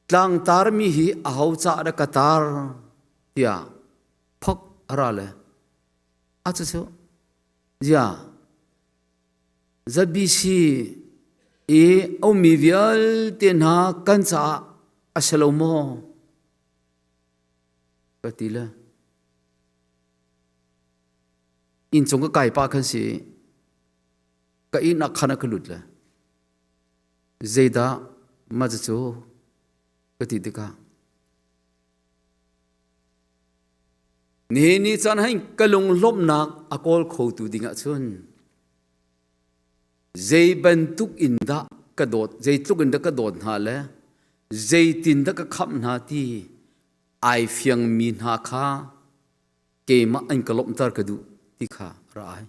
tlangtar mi hi aho ca dah ka tar tiah phok a ra le a cucu zia ZBC i a ummi vialte hna kan caah a si lo maw ka ti le inncung ka kai pah khan si ka inn ah khan a ka lut le zeidah mah cucu ka ti tikah nihin ni caan hin ka lunglawmhnak a kawl khotu ding ahcun zei bantuk in dah ka dawt zeitluk in dah ka dawt hna le zeitin dah ka khamh hna ti ai fiangmi hna kha keimah an ka lawmhter ka duh ti kha ra ai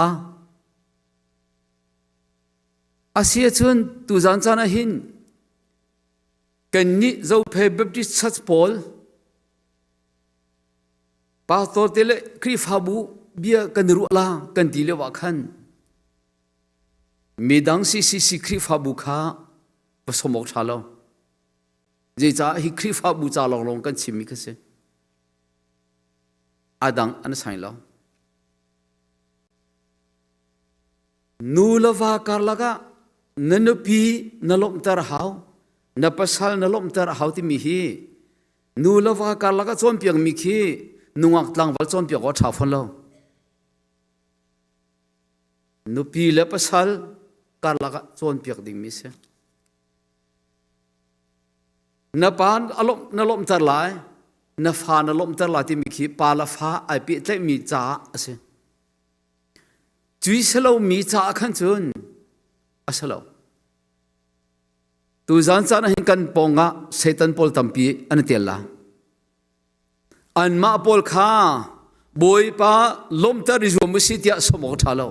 a Asi ahcun tuzan caan ah hin kannih Zophei Baptist Church pawl pastor te le Khrihfabu bia kan i ruah la kan ti lio ah khan midang CCC Khrihfabu kha va sawm awk ṭha lo. Zeicah hi Khrihfabu ca lawnglawng kan chimmi kha si. A dang an sai lo. Nu le va karlak ah na nupi na lawmhter a hau, na pasal na lawmhter a hau timi hi nu le va karlak ah cawnpiakmi khi nungak tlangval cawnpiak awk a ṭha fawn lo. Nupi le pasal karlak ah cawnpiak dingmi si. Na pa na lawmhter lai, na fa na lawmhter lai timi khi pa le fa ai pehtlaihmi caah a si. Cui si lomi caah khan cun a si lo. Tuzan caan ah hin kan pawngah Satan pawl tampi an i tel la. Anmah pawl kha Bawipa lawmhter i zuam usih tiah sawm awk a ṭha lo.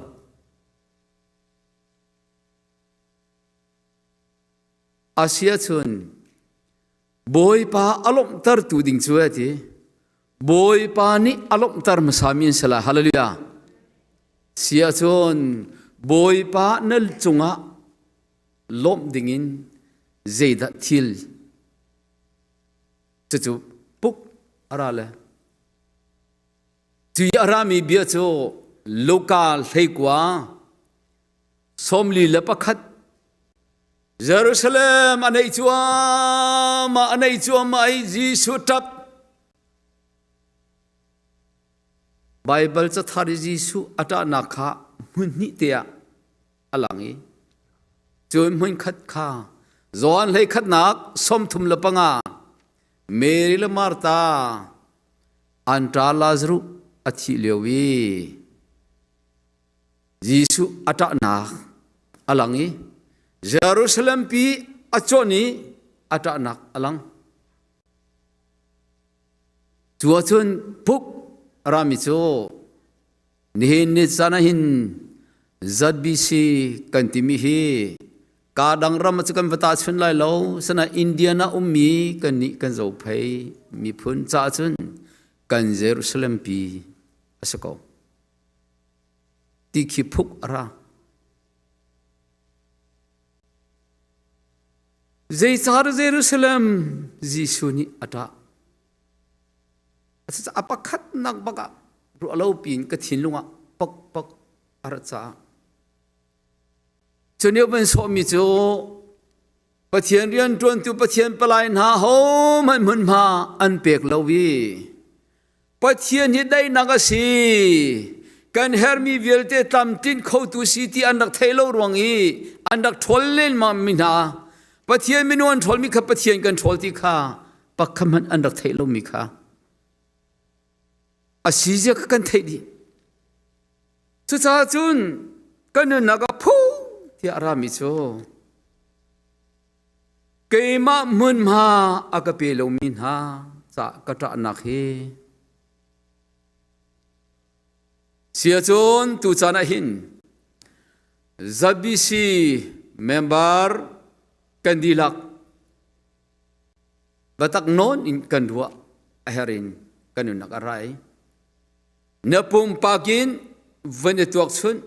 Asiahcun Bawipa a lawmhtertu ding cu a ti. Bawipa nih a lawmhter hmasami an si lai. Hallelujah. Siahcun Bawipa na cungah lawmh dingin zeidah thil cucu puk a ra le cui a rami bia cu Luka hleikua 41 Jerusalem a neih cuahmah a neih cuahmah i Jesuh ṭap Baibal cathar i Jesuh a ṭahnak kha hmun hnih te ah a lang i cun hmun khat kha Johan hleikhatnak 35 Mary le Martha an ṭa Lazarus a thih lio i Jesuh a ṭahnak a lang i Jerusalem pi a cuanh i a ṭahnak a lang. Cu ahcun puk a rami cu nihin ni caan ah hin ZBC kan timi hi ka dang ram cu kan va tahchun lai lo sana Indian ah ummi kan nih kan zophei miphun caah cun kan Jerusalem pi a si ko. Ti khi phuk a ra. Zeicah Jerusalem Jesuh nih a ṭah? A pakhatnak bak ah ruah lo piin ka thinlung ah pok pok a rat caah. Cu nih van sawhmi cu Pathian rianṭuantu Pathian palai hna hohmanh hmunhma an pek lo i. Pathian hi daihnak a si. Kan hermi vialte tlamtlinh khotu si ti an rak theih lo ruang i an rak ṭhawl len mi hna. Pathian minung an ṭhawlmi kha Pathian kan ṭhawl ti kha pakhat hmanh an rak theih lomi kha a si zia kha kan theih dih. Cucaah cun kan nunnak ah phu tiah a rami cu keimah hmunhma a ka pe lomi hna ca ka ṭahnak hi siacun tucaan ah hin ZBC member kan dihlak batak nawn in kan ruah a herh in kan nunnak a rai. Na pumpak in van i tuak chunh,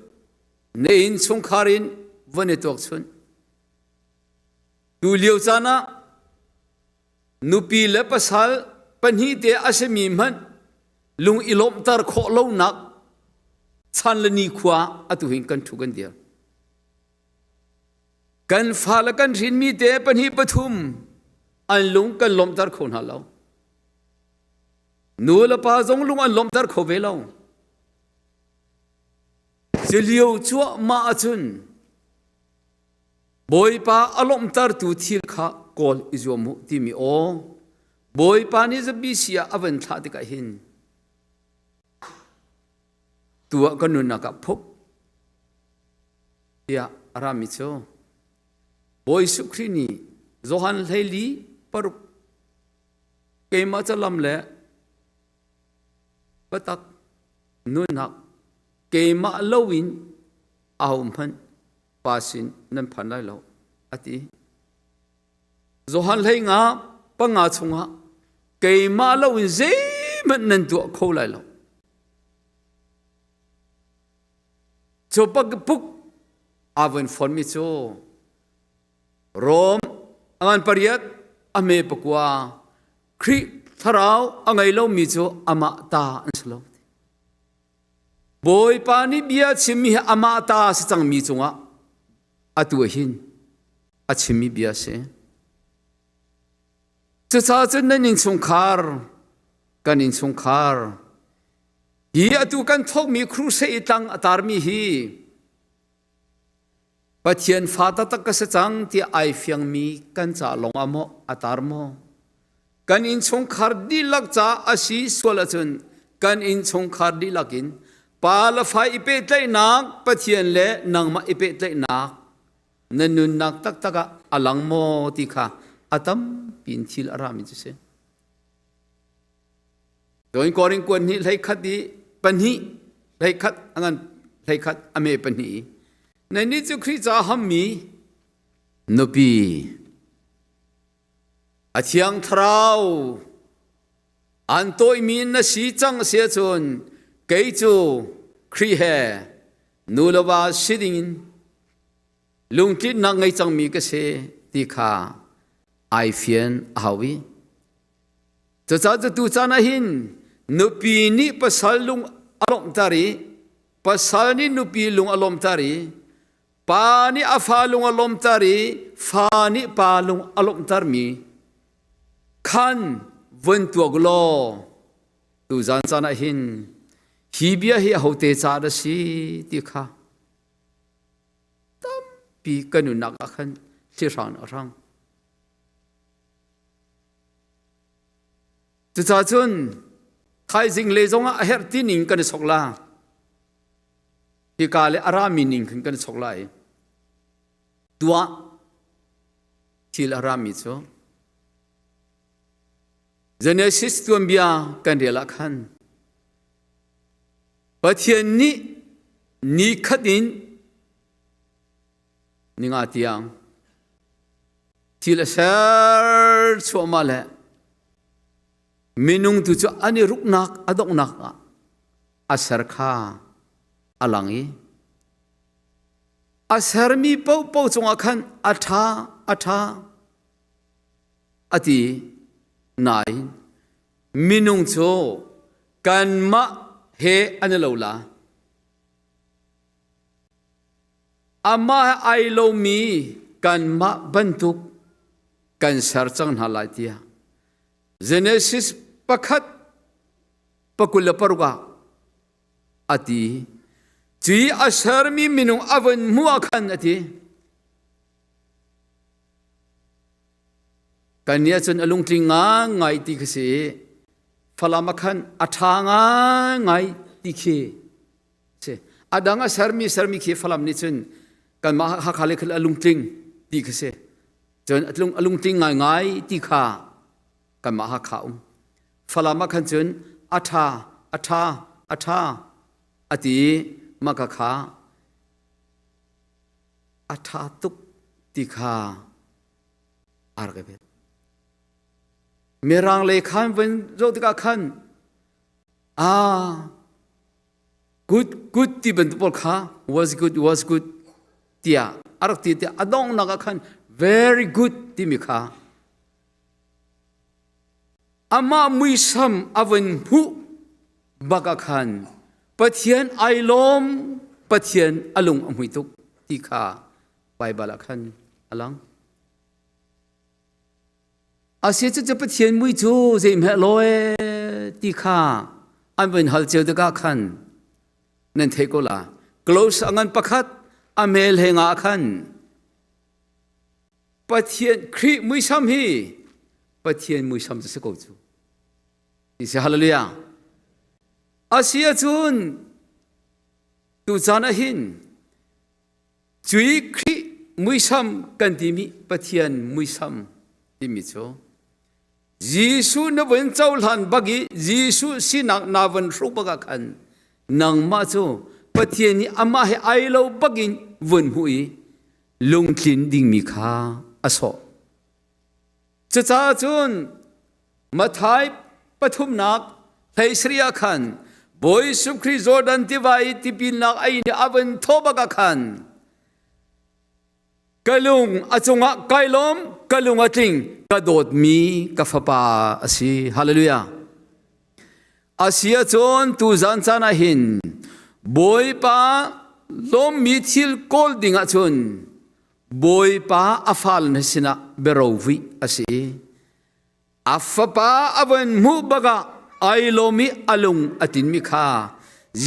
na innchungkhar in van i tuak chunh. Tu lio caan ah nupi le pasal pahnih te a simi hmanh lung i lawmhter khawh lonak chan le nikhua atu hin kan thu kan dir. Kan fa le kan hrinmi te pahnih pathum an lung kan lawmhter kho hna lo. Nu le pa zong lung an lawmhter kho ve lo. Cu lio cuahmah ahcun Bawipa a lawmhtertu thil kha kawl i zuam u timi aw Bawipa nih zapi ah a van thlah tikah hin tu ah kan nunnak ah phuk tiah a rami cu Bawi Jesuh Khrih nih Johan hleili paruk keimah ca lam le biatak nunnak keimah loin ahohmanh pa sin nan phan lai lo a ti. Johan hlei nga panga chungah keimah loin zeihmanh nan tuah kho lai lo. Cu puk aa vun fonmi cu Rom a ngan pariat a me pakua Khrih thlarau a ngei lomi cu amah ta an si lo. Bawipa nih bia chimmi hi amah ta a si cangmi cungah atu hin a chimmi bia a si. Cucaah cun nan innchungkhar, kan innchungkhar, hi atu kan thawkmi crusade tlang a tarmi hi Pathian fa taktak ka si cang tiah ai fiangmi kan ca lawng ah maw a tar maw? Kan innchungkhar dihlak ca a si sual ahcun kan innchungkhar dihlak in pa le fa i pehtlaihnak Pathian le nangmah i pehtlaihnak na nunnak taktak ah a lang maw ti kha a tampi in thil a rami cu si. Cun Korin kuan hnih hlei khat i pahnih hlei khat a ngan hlei khat a me pahnih i nannih cu Khrih caah hammi nupi a thiang thlarau an tawimi na si cang si ahcun kei cu Khrih he nu le va si dingin lungtlinnak ngei cangmi ka si ti kha ai fian a hau i Cucaah cu tu caan ah hin nupi nih pasal lung a lawmhter i pasal nih nupi lung a lawmhter i pa nih a fa lung a lawmhter i fa nih pa lung a lawmhtermi khan vun tuak law tu zan caan ah hin hi bia hi ahote ca dah si ti kha tampi kan nunnak ah khan thlihrang a hrang. Cucaah cun thaizing le zongah a herh ti ning kan i sok la. Hika le a rami ning khin kan i sok lai. Tuah thil a rami cu Genesis tuanbia kan rel ah khan Pathian nih ni khat in ninga tiang thil a ser chuahmah le minung tu cu an i ruknak a donghnak ah a ser kha a lang i a sermi paohpaoh cungah khan a ṭha a ṭha a ti nain minung cu kanmah he an i lo la Amah ai lomi kanmah bantuk kan ser cang hna lai tiah Genesis pakhat Pakul le paruk ah a ti. Ci a sermi minung a vun hmuh ah khan a ti. Kan nih ahcun a lungtling ngai ti khi si. Falam ah khan a ṭha ngai ti khi si. A dang a sermi sermi khi Falam nih cun kanmah Hakha le khan a lungtling ti khi si. Cun a lungtling ngaingai ti kha kanmah Hakha um. Falam ah khan cun a ṭha, a ṭha, a ṭha a ti i mah ka kha a ṭha tuk ti kha a rak i bet. Mirang lei khan vun zoh tikah khan ah good good ti bantuk pawl kha was good was good tiah a rak ti tiah a donghnak ah khan very good timi kha Amah muisam a vun hmuh bak ah khan Pathian ai lawm, Pathian a lung a hmui tuk ti kha Baibal ah khan a lang. Asia cu Pathian mui cu zeihmeh lawi ti kha an vun hal cio tikah khan nan theih ko la. Close a ngan pakhat a mel he nga khan Pathian Khrih muisam hi Pathian muisam cu si ko cu. Ti si hallelujah. Asi ahcun tu caan ah hin cui Khrih muisam kan timi Pathian muisam timi cu Jesuh na vun cohlan bak i Jesuh sinak na vun hruk bak ah khan nangmah cu Pathian nih amah he ai lo bak in vun hmuh i lungtlin dingmi kha a sawh. Cucaah cun Matthai pathumnak hleisarih ah khan Bawi Jesuh Khrih Jordan tiva i tipilnak a in i a vun thawh bak ah khan ka lung a cungah kai lawm, ka lung a tling, ka dawtmi ka fapa a si. Hallelujah. A si ahcun tuzan caan ah hin Bawipa lawmmi thil kawl ding ahcun Bawipa a fale hna sinah biarovuih a si. A fapa a von hmuh bak ah ai lawm i a lung a tinmi kha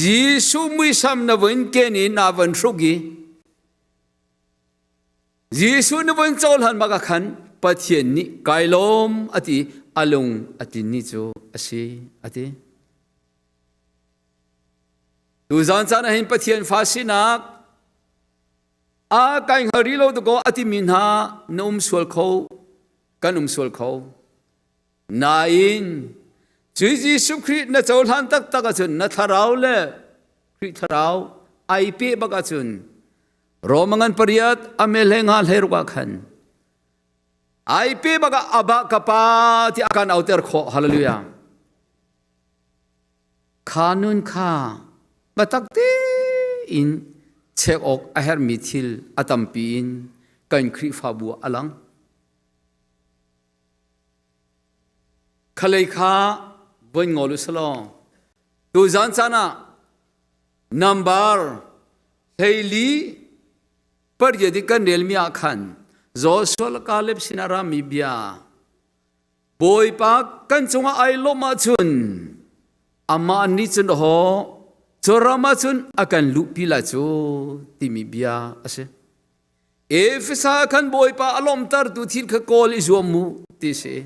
Jesuh muisam na vun ken i na von hruk i Jesuh na vun cohlan bak ah khan Pathian nih kai lawm a ti a lung a tin ni cu a si a ti. Tuzan caan ah hin Pathian fa sinak a kai hngal rih lo dakaw a timi hna na um sual kho kan um sual kho. Nain cui Jesuh Khrih na cohlan taktak ahcun na thlarau le Khrih thlarau ai pe bak ahcun Roma ngan pariat a mel he nga hlei ruk ah khan ai pe bak ah aba ka pa ti a kan auter khawh hallelujah kha nun kha batak tein check awk a herhmi thil a tampi in kan Khrihfabu ah a lang khalei kha voi ngol u selaw tu zan caan ah Number 14 pariat i kan relmi ah khan Joshua le Caleb sinah rami bia Bawipa kan cungah ai lawmh ahcun amah nih cun haw cu ram ah cun a kan luhpi lai cu timi bia a si. Efesa khan Bawipa a lawmhtertu thil kha kawl i zuam mu ti si.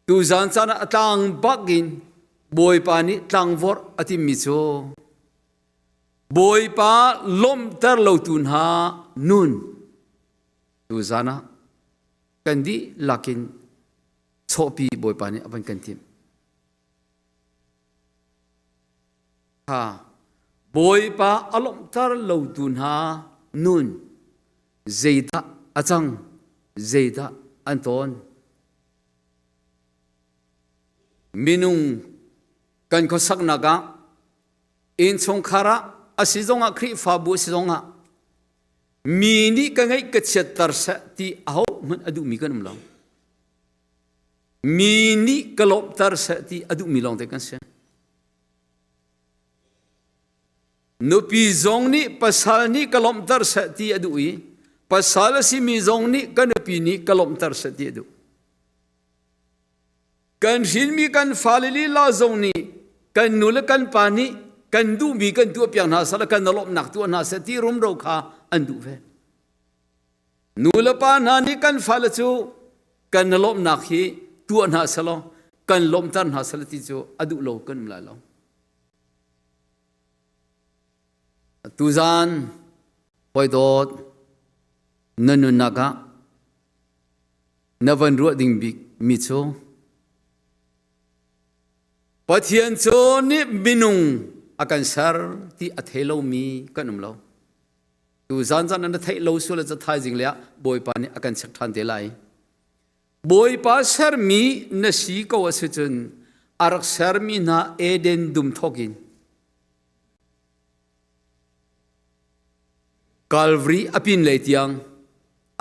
Tuzan caan ah a tlang bak in Bawipa nih tlangvorh a timmi cu Bawipa lawmhter lotu hna nun tuzan ah kan dihlak in chawhpi Bawipa nih a van kan timh. Kha Bawipa a lawmhter lotu hna nun zeidah a cang zeidah an tawn Minung kan khuasaknak ah innchungkhar ah a si zongah Khrihfabu a si zongah mi nih ka ngeih ka chiatter seh ti ahohmanh a duhmi kan um lo. Mi nih ka lawmhter seh ti a duhmi lawngte kan si. Nupi zong nih pasal nih ka lawmhter seh ti a duh i pasal a simi zong nih ka nupi nih ka lawmhter seh ti a duh. Kan hrinmi kan fale lila zong nih kan. Kan nu le kan pa nih kan duhmi kan tuah piak hna seh kan lawmhnak tuah hna seh ti rumro kha an duh ve. Nu le pa hna nih kan fale cu kan lawmhnak hi tuah hna selaw kan lawmhter hna seh ti cu a duh lo kan um lai lo. Tuzaan hawi dawt na nunnak ah na van ruah ding bik mi cu Pathian cu nih minung a kan ser ti a thei lomi kan um lo. Tu zan zan na theih lo sual ca thaizing le ah Bawipa nih a kan chek ṭhan te lai. Bawipa sermi na si ko a si cun a rak sermi hna Eden dum thawk in Calvary a pin lei tiang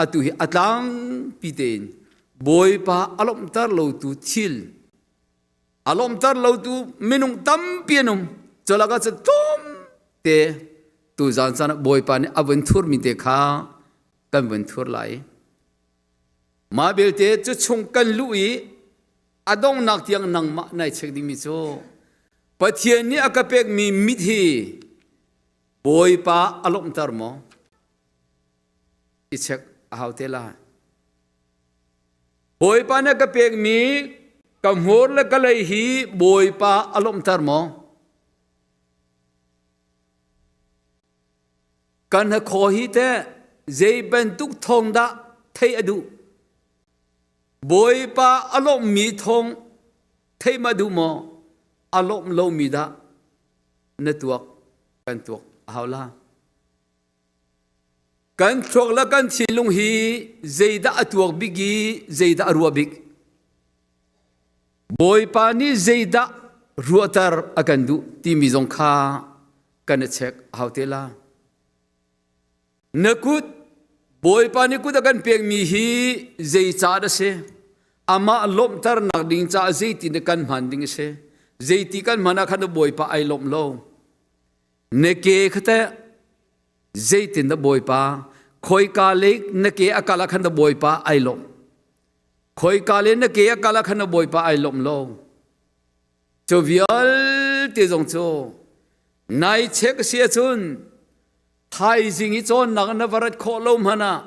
atu hi a tlangpi tein Bawipa a lawmhter lotu thil a lawmhter lotu minung tampi an um. Cu lakah cun tlawmte tu zan caan ah Bawipa nih a vun thurmi te kha kan vun thur lai. Mah belte cu chung kan luh i a donghnak tiang nangmah nai check dingmi cu Pathian nih a ka pekmi mit hi Bawipa a lawmhter maw? I check a hau te lai. Bawipa nih a ka pekmi ka hmur le ka lei hi Bawipa a lawmhter maw? Kan hnakhaw hi teh zei bantuk thawng dah theih a duh? Bawipa a lawmhmi thawng theih ma duh maw? A lawmh lomi dah na tuak kan tuak a hau la. Kan thluak le kan thinlung hi zeidah a tuak bik i zeidah a ruah bik? Bawipa nih zeidah ruahter a kan duh timi zong kha kan i check a hau te la. Na kut Bawipa nih kut a kan pekmi hi zei ca dah si? Amah lawmhternak ding caah zeitin dah kan hman ding a si? Zeiti kan hman ah khan Bawipa ai lawmh lo. Na ke kha teh zeitin dah Bawipa khoika lei na ke a kal ah khan dah Bawipa ai lawmh. Khoika le na ke a kal ah khan Bawipa ai lawmh lo. Cu vialte zong cu nai chek si ahcun thaizing i cawnnak na va rat khawh lo hmanh ah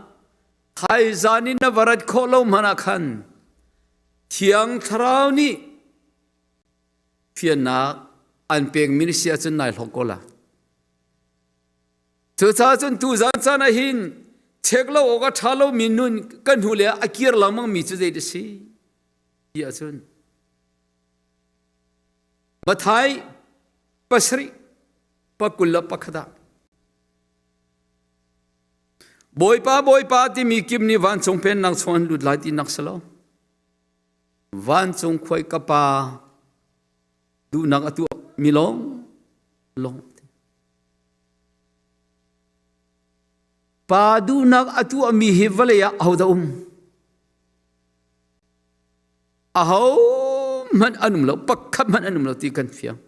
thaizan in na va rat khawh lo hmanh ah khan Thiang Thlarau nih fiannak an pekmi na si ahcun nai hlawk ko la. Cucaah cun tuzan caan ah hin chek lo awk a ṭha lomi nun kan hnu le a kir lengmang mi cu zei a si ti ahcun Mathai pasarih pakul le pakhat ah Bawipa Bawipa timi kim nih vancung pennak chung an lut lai ti nak si lo. Vancung khuai ka pa duhnak a tuah mi lawng lawng. Pa duhnak a tuah mi hi vawlei ah ahodah um? Aho hmanh an um lo, pakhat hmanh an um lo ti kan fiang.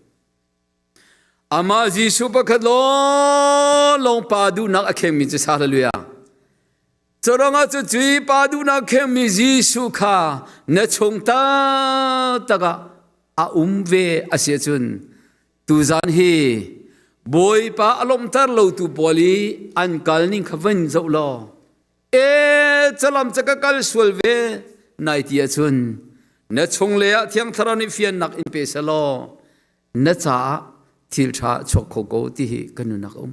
Amah Jesuh pakhat lawnglawng pa duhnak a khengmi cu hallelujah. Curuangah cu cui pa duhnak khengmi Jesuh kha na chung taktak ah a um ve a si ahcun tuzan hi Bawipa a lawmhter lotu pawl i an kal ning kha van zoh law e calam ca ka kal sual ve nai ti ahcun na chung le ah Thiang Thlarau nih fiannak in pe selaw na caah thil ṭha chuak kho ko ti hi ka nunnak um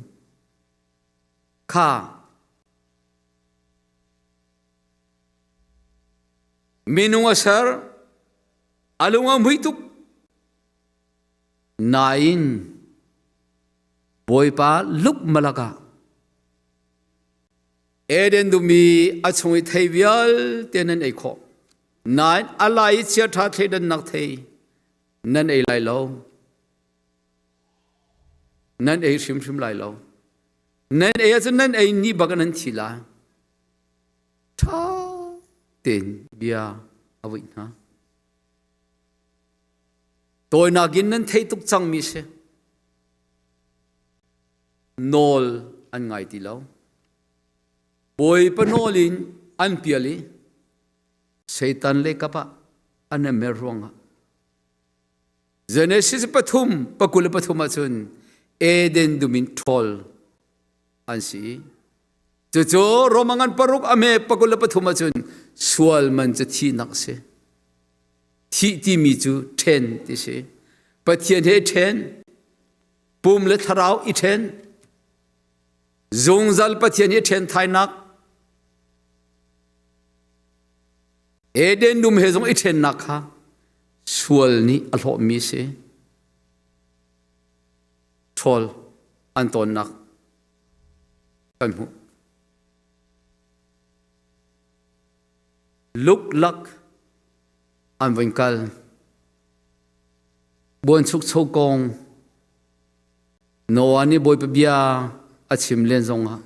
kha minung a ser a lung a mui tuk nain Bawipa luk malak ah Eden dum i a chung i thei vialte nan ei khawh nain a lai i chia ṭha thleidannak thei nan ei lai lo nan ei hrimhrim lai lo nan ei ahcun nan ei ni bak nan thi lai ṭha tein bia a vuih hna tawinak in nan thei tuk cangmi si nawl an ngai ti lo Bawipa nawl in an pial i Satan le kap ah an i mer ruangah. Genesis pathum pakul pathum ahcun Eden dum in ṭhawl an si. Cucu Roma ngan paruk a me pakul le pathum ahcun sual man cu thihnak a si. Thih timi cu ṭhen ti si. Pathian he ṭhen, pum le thlarau i ṭhen, zungzal Pathian he ṭhen thainak, Eden dum he zong i ṭhennak kha sual nih a hlawhmi a si. Ṭhawl an tawnnak kan hmuh. Luklak an vun kal. Buanchukcho kong Noah nih Bawipa bia a chim len zongah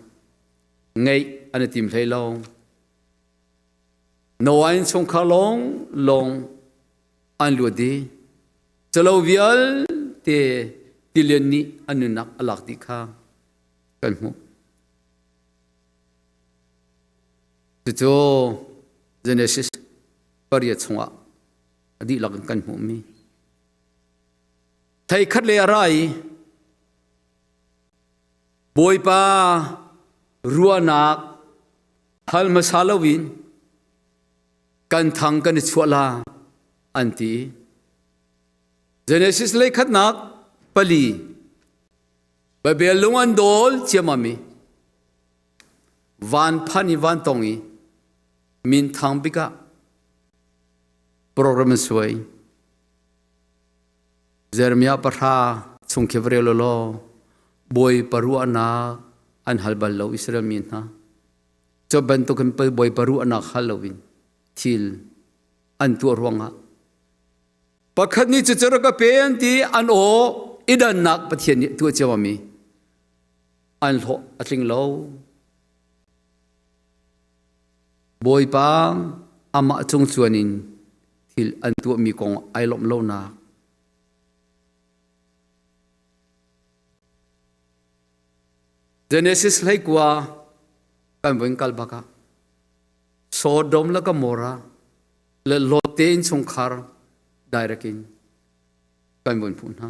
ngeih an i tim hlei lo. Noah innchungkhar lawng lawng an luat i calo vialte tilian nih an nunnak a lak dih kha kan hmuh. Cucu Genesis pariat chungah a dihlak in kan hmuhmi. Thei khat le a ra i Bawipa ruahnak hal hmasa loin kan thang kan i chuah la an ti. Genesis lei khatnak pali Babel lung an dawl ciammam i van phan i van tong i min thang bik ah program an suai. Jeremiah pahra chung khi va rel law Bawipa ruahnak an hal bal lo Israel mi hna. Cu bantukin Bawipa ruahnak hal loin thil an tuah ruangah pakhat nih cucu rak ka pe an ti an aw i dannak Pathian nih tuah cio mi an hlawh a tling lo. Bawipa amah cung cuan in thil an tuahmi kong ai lawmh lonak Genesis hleikua kan voin kal bak ah Sodom le Gomorrah le Lot te innchungkhar direct in kan von hmuh hna.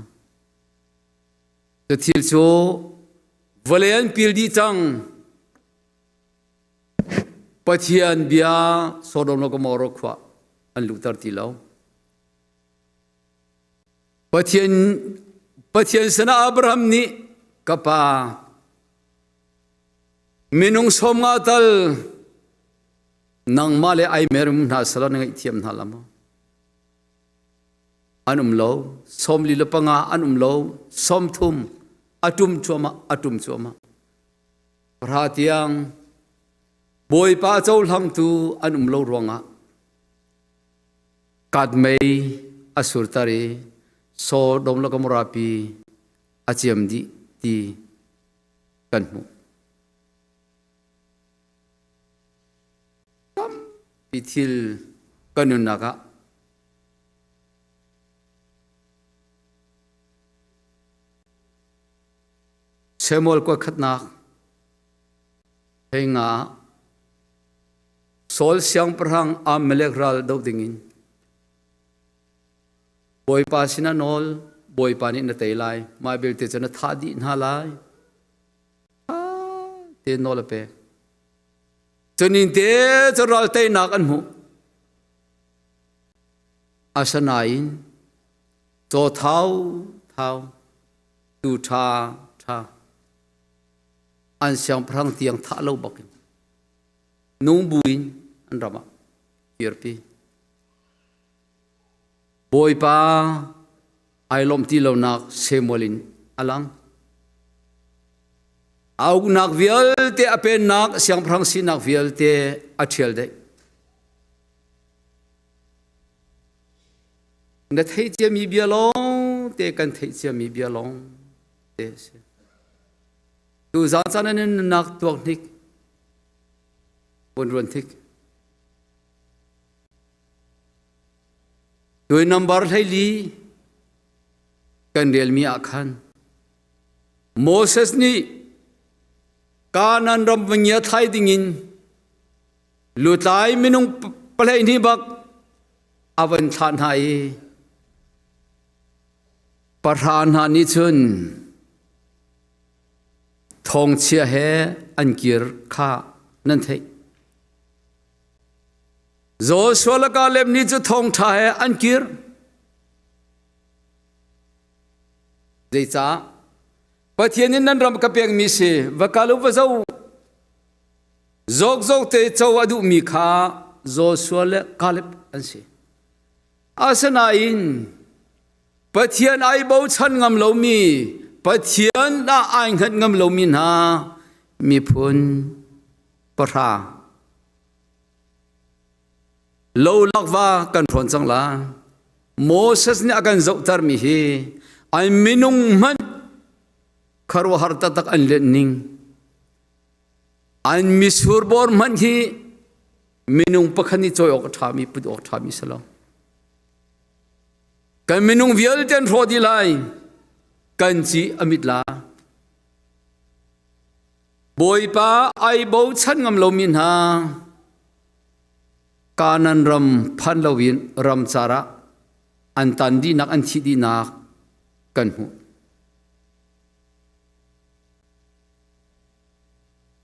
Cu thil cu vawlei an pil dih cang. Pathian bia Sodom le Gomorrah khua an luhter ti lo. Pathian Pathian sinah Abraham nih ka pa minung sawm nga tal nangmah le ai merum hna sala na ngaihthiam hna la maw? An um lo sawmli le panga an um lo 30 a tum cuahmah a tum cuahmah Ra tiang Bawipa cohlangtu an um lo ruangah katmei a surter i Sodom le Gomorrah pi a ciam dih ti kan hmuh. Tampi thil kan nunnak ah Samuel kuat khatnak hei nga ah Saul siangpahrang Amalek ral doh dingin Bawipa sinah nawl Bawipa nih na tei lai mah belte cu na thah dih hna lai te nawl a pek cunin te cu ral teinak an hmuh asanain caw thau thau tu ṭha ṭha an siangpahrang tiang thah lo bakin nung buin an ram ah kirpi Bawipa ai lawmh ti lonak Samuel in a lang a uknak vialte a pennak siangpahrang sinak vialte a ṭhial deh Na theih ciami bia lawng te kan theih ciami bia lawng te a si. Tu zan caan in nunnak tuak hnik vun ruan thik. Tui number 14 kan relmi ah khan Moses nih Kanaan ram vangia thlai dingin lutlai minung 12 bak a van thlah hna i. Pahra hna nih cun thawngchia he an kir kha nan theih. Joshua le Kaleb nih cu thawngṭha he an kir. Zeicah? Pathian in nan ram ka pekmi si, va kal u va zo. Zawkzawk te co a duhmi kha Joshua le Kaleb an si. Asinain Pathian ai bochan ngam lomi, Pathian ah ai hngat ngam lomi hna miphun pahra lo lakva kan hrawn cang la. Moses nih a kan zohtermi hi ai minung hmanh khuaruahhar taktak an let ning an misur bor hmanh hi minung pakhat nih cawi awk a ṭhami put awk a ṭhami si lo. Kan minung vialte an hrawh dih lai. Kan ci a mit la. Bawipa ai bochan ngam lomi hna Kanan ram phan loin ram car ah an tan dihnak an thih dihnak kan hmuh.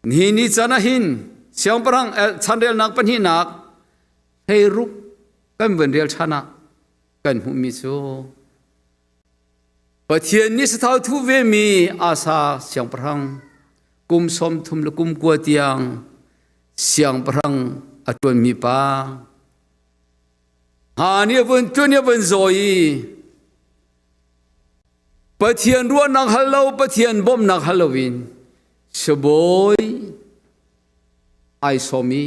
Nihin ni caan ah hin siangpahrang chanrelnak pahnihnak hleiruk kan vun rel ṭhan ah kan hmuhmi cu Pathian nih sathau thu vemi Asa siangpahrang kum 30 le kum kua tiang siangpahrang a ṭuanmi pa ha nih a vun ṭuan i a vun zawi i Pathian ruahnak hal lo, Pathian bawmhnak hal loin sibawi ai sawm i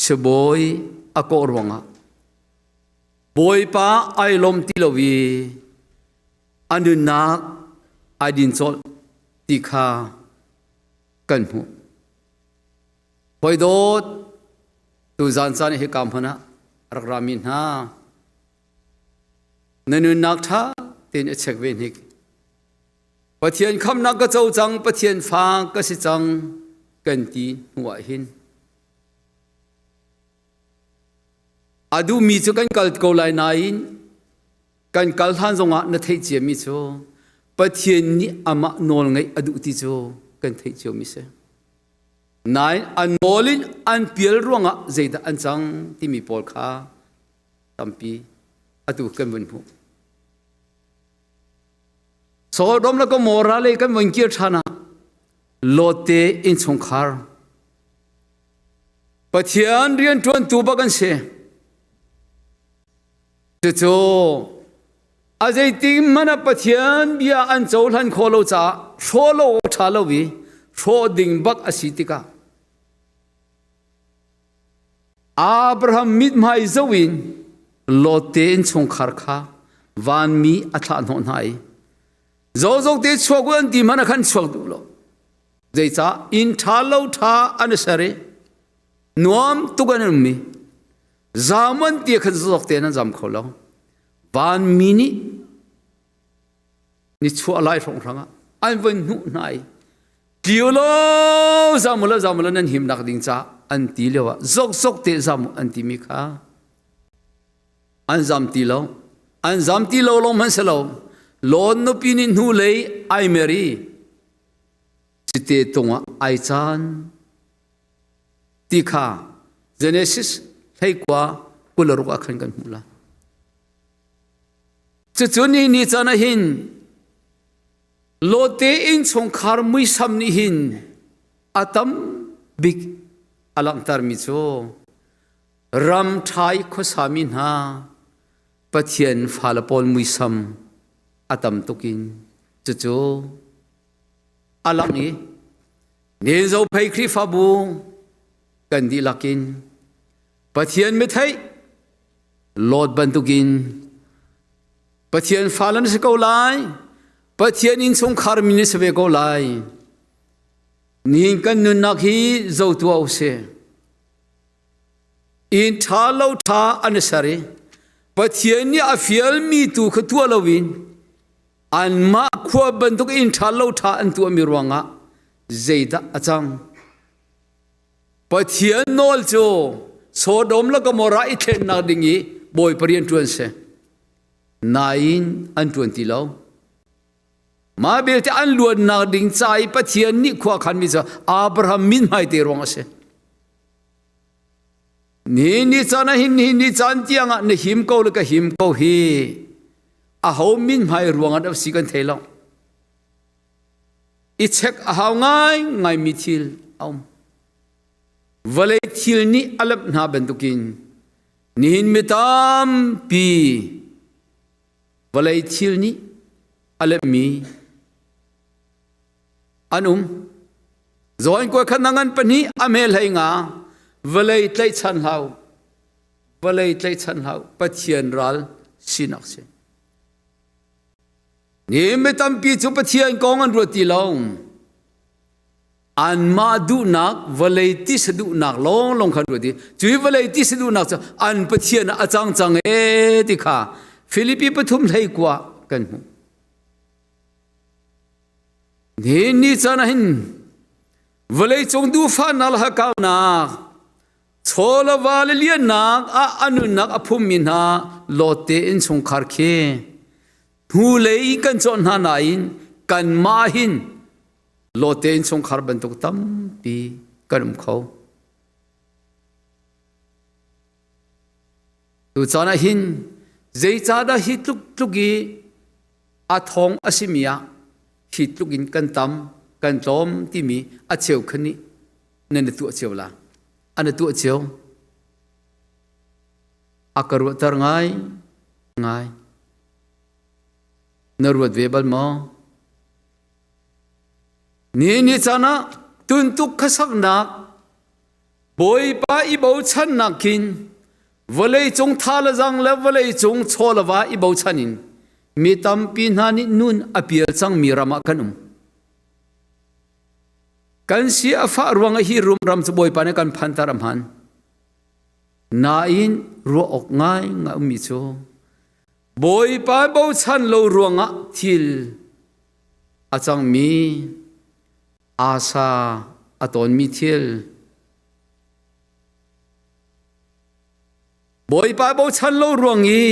sibawi a kawh ruangah Bawipa ai lawm ti lo i a nunnak ai din colh ti kha kan hmuh. Hawi dawt, tuzaan caan hika hmun ah rak rami hna, Na nunnak ṭha tein a check ve hnik. Pathian khamnak ka co cang, Pathian fa ka si cang kan ti hnu ah hin. A duhmi cu kan kal ko lai nain kan kal hlan zongah na theih ciami cu Pathian nih amah nawl ngeih a duh ti cu kan theih ciomi si. Nain an nawl in an pial ruangah zeidah an cang timi pawl kha tampi atu kan vun hmuh. Sodom le Gomorrah lei kan vun kir ṭhan ah Lot te innchungkhar Pathian rianṭuantu bak an si. Cucu a zeitik hmanh ah Pathian bia an cohlan khawh lo caah hrawh lo awk ṭha lo i hrawh ding bak a si tikah Abraham mithmai zoh in Lot te innchungkhar kha vanmi a thlah hnawh hna i zozok te chuak u an ti hmanh ah khan chuak duh lo. Zeicah inn ṭha lo ṭha an i ser i nuam tuk an um i zam an ti khan zozok te an zam kho lo. Vanmi nih nichuah lai hrawnghrang ah an von hnuh hna i tli law zam ulaw zam ulaw nan himnak ding ca an ti lio ah zokzok te zam an timi kha an zam ti lo an zam ti lo lawng hmanh si lo lawn nupi nih hnu lei ai mer i cite tung ah ai caan ti kha Genesis hleikua 26 ah khan kan hmuh la Cucu ni ni caan ah hin Lote innchungkhar muisam nih hin a tam bik a langhtermi cu ram ṭha i khuasami hna Pathian fale pawl muisam a tam tuk in cucu a lang i Nen Zophei Khrihfabu kan dihlak in Pathian mitheih Lot bantukin Pathian fa na si ko lai. Pathian innchungkhar mi na si ve ko lai. Nihin kan nunnak hi zo tuah u sih. Inn ṭha lo ṭha an i ser i Pathian nih a fialmi tu kha tuah loin anmah khua bantuk inn ṭha lo ṭha an tuahmi ruangah zeidah a cang? Pathian nawl cu Sodom le Gomorrah i thlennak ding i Bawipa rian ṭuan si. Nain an ṭuan ti lo. Mah belte an luatnak ding ca i Pathian nih khua khanmi cu Abraham min hmaite ruang a si. Ni ni caan ah hin ni ni caan tiang ah na him ko le ka him ko hi aho min hmai ruang ah si kan thei lo. I check a hau ngai ngai mi thil a um. Vawlei thil nih a lamh hna bantukin nihin mi tampi vawlei thil nih a lemmi an um. Zawn kua khat na ngan pahnih a me hlei nga vawlei tlaihchan hlau vawlei tlaihchan hlau Pathian ral sinak si. Ni mi tampi cu Pathian kong an ruat ti lo. Anmah duhnak vawlei tisa duhnak lawnglawng khan ruat i cui vawlei tisa duhnak cu an Pathian ah a cang cang e ti kha Filipi pathum hlei kua kan hmuh. Ni ni caan ah hin vawlei cung duhfahnak le hakkaunak chawlava le liannak ah a nunnak a phummi hna lawtte innchungkhar khi hnulei kan cawh hna nain kanmah hin lawtte innchungkhar bantuk tampi kan um kho. Tucaan ah hin zeicahdah hi tluk tluk i a thawng a simi ah hi tluk in kan tam kan tlawm timi a cheu khan nih nan i tuah cio la an i tuah cio a ka ruahter ngai ngai na ruat ve bal maw ni ni caan ah tuntuk khasaknak Bawipa i bochannak khin vawleicung tha le zang le vawleicung chaw le va i bochan in mi tampi hna nih nun a pial cangmi ram ah kan um. Kan si a fah ruang ah hi rum ram cu Bawipa nih kan phanter a hman. Nain ruah awk ngai ngai ummi cu Bawipa bochan lo ruangah thil a cangmi Asa a tawnmi thil Bawipa bochan lo ruang i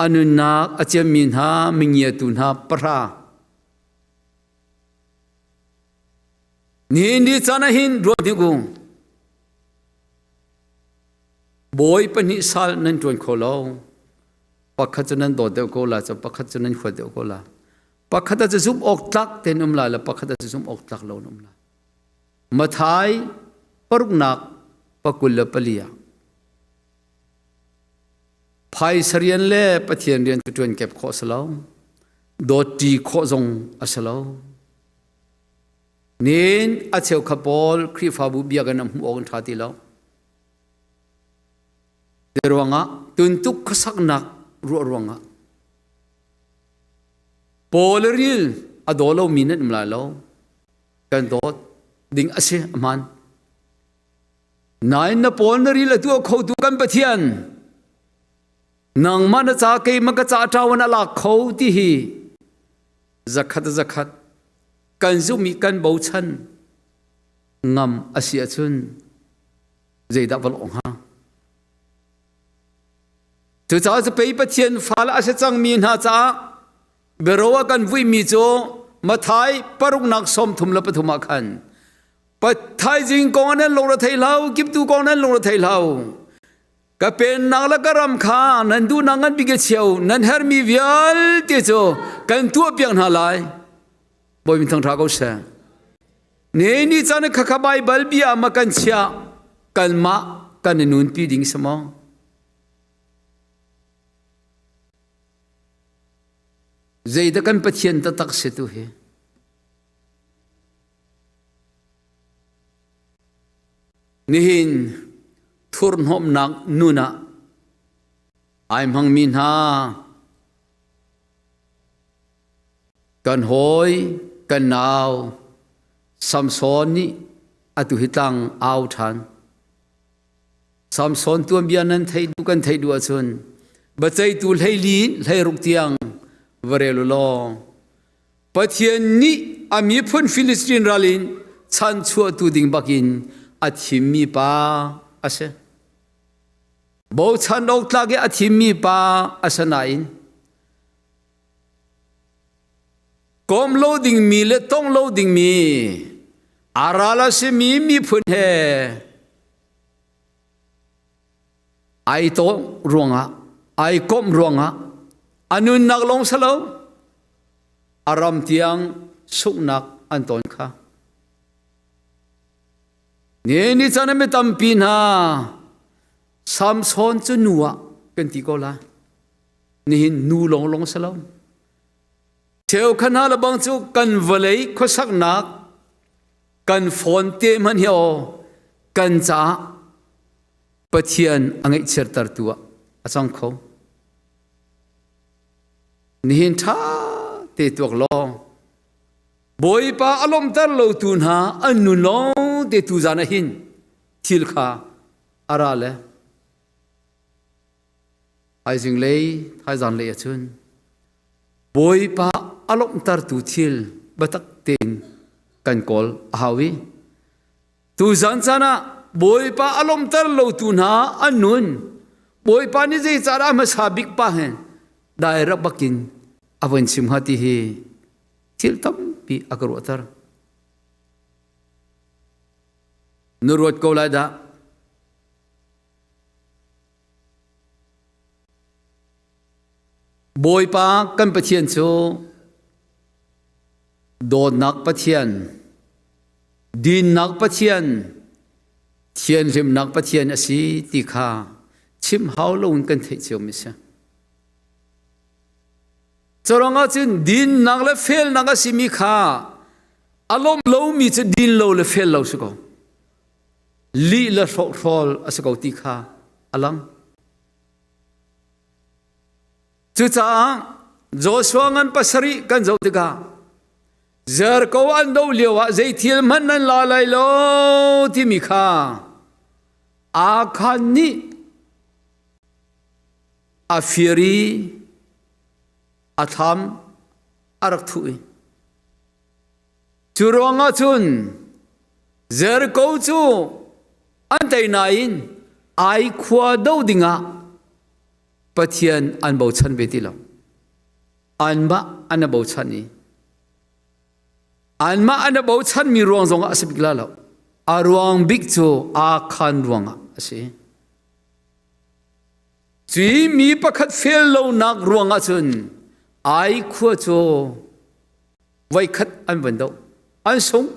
a nunnak a ciammi hna mingiatu hna pahra Nihin ni caan ah hin ruat hnik u. Bawi pahnih sal nan ṭuan kho lo. Pakhat cu nan dawt deuh ko la, cu pakhat cu nan huat deuh ko la. Pakhat ah cu zumh awk tlak tein um lai le pakhat ah cu zumh awk tlak lo in um lai. Mathai paruknak pakul le pali ah phaisa rian le Pathian rian cu ṭuan kep khawh a si lo. Dawt ṭi khawh zong a si lo. Nin a cheukhat pawl Khrihfabu biakinn an hmuh awk an ṭha ti lo. Ruangah tuntuk khuasaknak ruah ruangah Paul ril a daw lomi nan um lai lo. Kan dawt ding a si a hmaan. Nain na pawl na ril a tuah khotu kan Pathian nangmah na ca keimah ka ca ṭawan a lak kho ti hi zakhat zakhat kan zumh i kan bochan ngam a si ahcun zeidah va lawh hnga? Cucaah cu pei Pathian fale a si cangmi hna caah biaro a kan vuimi cu Mathai paruknak 33 ah khan thaizing kong nan lungre thei hlah kiptu kong nan lungre thei hlah ka pennak le ka ram kha nan duhnak ngan bik cheu nan hermi vialte cu kan tuah piak hna lai bawi min thangtha ko seh ne ni caan khakha Baibal bia ma kan chia kanmah kan i nunpi ding si maw zeidah kan Pathian taktak si tu hi nihin thurhnawmnak nun ah ai hmangmi hna kan hawi kan nau Samson nih atu hi tlang au ṭhan. Samson tuanbia nan theih duh kan theih duh ahcun biaceihtu hleili hleiruk tiang va rel u law Pathian nih a miphun Filistin ral in chanchuahtu ding bakin a thimmi pa a si. Bochan awk tlak i a thimmi pa a si nain. Kom lo dingmi le tong lo dingmi a ral a simi miphun he ai tawh ruangah ai komh ruangah a nunnak lawng si lo a ram tiang sunghnak an ton kha. Ni ni chan mi tampi hna Samson cu nu ah kan ti ko la. Nihin nu lawng lawng si lo. Cheukhat hna le bang cu kan vawlei khuasaknak kan phone te hmanh hi aw kan caah Pathian a ngaihchiattertu ah a cang kho. Nihin ṭha te tuak law Bawipa a lawmhter lotu hna an nun lawng te tu zan ah hin thil kha a ra le Thaizing lei thaizan lei ahcun Bawipa a lawmhtertu thil biatak tein kan kawl a hau i tuzan caan ah Bawipa a lawmhter lotu hna an nun Bawipa nih zeicahdah a hmasa bik pa he dai rak bakin a von chim hnga ti hi thil tampi a ka ruahter. Na ruat ko lai dah. Bawipa kan Pathian cu dawtnak Pathian, dinnak Pathian, thianhlimnak Pathian a si ti kha chim hau loin kan theih ciomi si. Curuang ah cun dinnak le felnak a simi kha a lawm lomi cu din lo le fel lo si ko. Lih le hrawkhrol a si ko ti kha a lang. Cucaah Joshua ngan pasarih kan zoh tikah Jericho an doh lio ah zei thil hmanh nan la lai lo timi kha Akhan nih a fir i a thlam a rak thuh i cu ruangah cun Jericho cu an tei nain ai khua do dingah Pathian an bochan ve ti lo. Anmah an a bochan i anmah an a bochanmi ruang zongah a si bik la lo. A ruang bik cu Akhan ruangah a si. Cui mi pakhat fel lonak ruangah cun ai khua cu voikhat an van doh. An sung.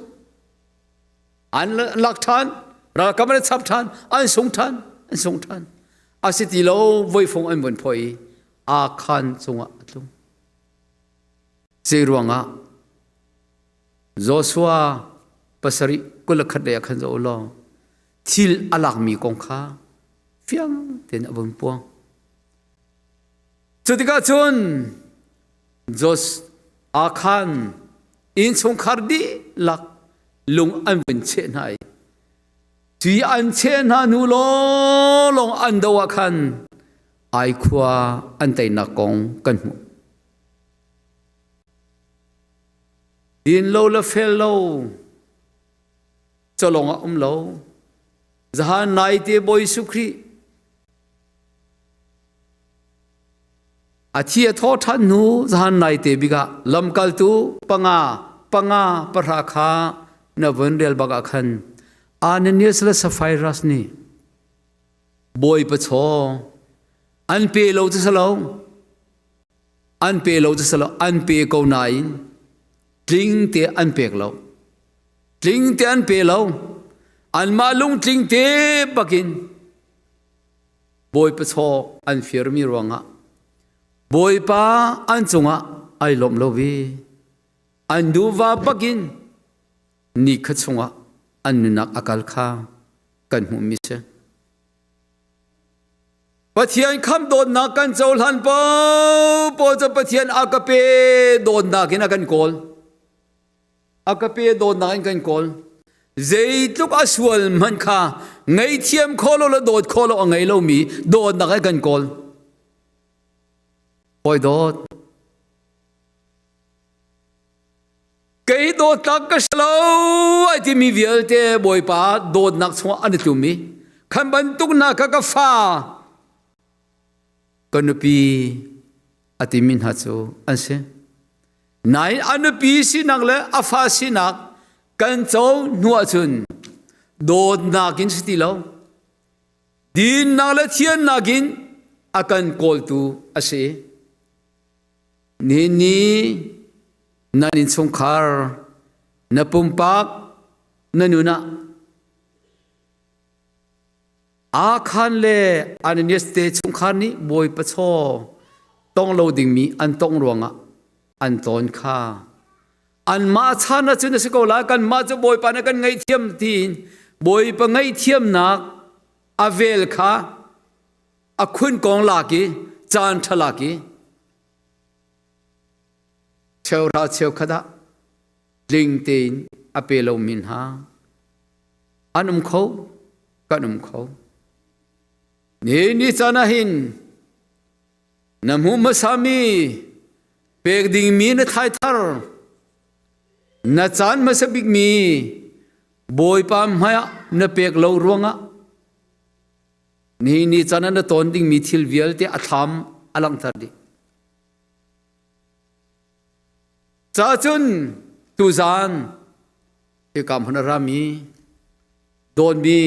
An lak ṭhan. Ralkap an chap ṭhan. An sung ṭhan. An sung ṭhan. A si ti lo voifung an vun phoi i Akhan cungah a tlung. Zei ruangah Joshua pasarih 21 lei ah khan zoh u law thil a lakmi kong kha fiang tein a vun puang. Cu tikah cun Jos Akhan innchungkhar dihlak lung an vun cheh hna i Ci an cheh hna hnu lawnglawng an do ah khan ai khua an teinak kong kan hmuh. Din lo le fel lo calong ah um lo. Zahan nai te Bawi Jesuh Khrih a thi a thaw ṭhan hnu zahan nai te bik ah lamkaltu panga panga pahra kha na vun rel bak ah khan Ananias le Sapphira nih Bawipa chaw an pe lo cu si lo an pe lo cu si lo an pe ko nain tling te an pek lo tling te an pe lo anmah lungtling te bakin Bawipa chaw an firmi ruangah Bawipa an cungah ai lawm lo i an nuva bakin ni kha chungah an nunnak a kal kha kan hmuhmi si. Pathian khamh dawtnak kan cohlan paohpaoh cu Pathian a ka pe dawtnak in a kan kawl. A ka pe dawtnak in kan kawl. Zeitluk a sual hmanh kha ngaihthiam khawh lo le dawt khawh lo a ngei lomi dawtnak in kan kawl. Hawi dawt, kei dawtnak ka si lo ai timi vialte Bawipa dawtnak chungah an i tlum i khan bantuk hna kha ka fa ka nupi a timi hna cu an si. Nain a nupi sinak le a fa sinak kan co hnu ahcun dawtnak in si ti lo. Dinnak le thiannak in a kan kawltu a si. Nihin ni nan innchungkhar, na pumpak, na nun ah Akhan le Ananias te chungkhar nih Bawipa chaw tong lo dingmi an tong ruangah an tawn kha anmah chan ahcun a si ko lai kanmah cu Bawipa nih kan ngaihthiam tiin Bawipa ngaihthiamnak a vel kha a khun kong lak i caan ṭha lak i cheuhra cheukhat ah tling tein a pe lomi hna an um kho kan um kho ni ni caan ah hin na hmu hmasami pek dingmi na thlai thar na caan hmasa bikmi Bawipa hmaiah na pek lo ruangah Nihin ni caan ah na tawn dingmi thil vialte a thlam a langhter dih. Cacun tuzaan hika hmun a rami dawnmi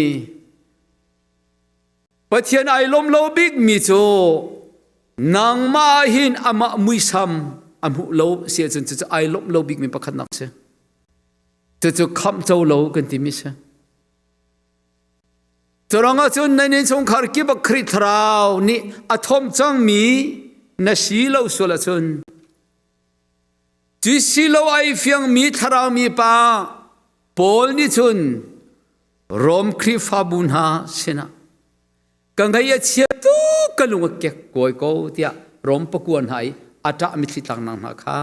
Pathian ai lawm lo bikmi cu nangmah hin amah muisam a hmuh lo si ahcun cucu ai lawmh lo bikmi pakhatnak si. Cucu khamh co lo kan timi si. Curuangah cun nan innchungkhar kip ah Khrih Thlarau nih a thawmh cangmi na si lo sual ahcun cu si lo ai fiangmi thlarau mi pa Paul nih cun Rom Khrihfabu hna sinah ka ngaih a chia tuk ka lung a kek kawi ko tiah Rom pakua hna i a ṭah mitthli tlangnak hna kha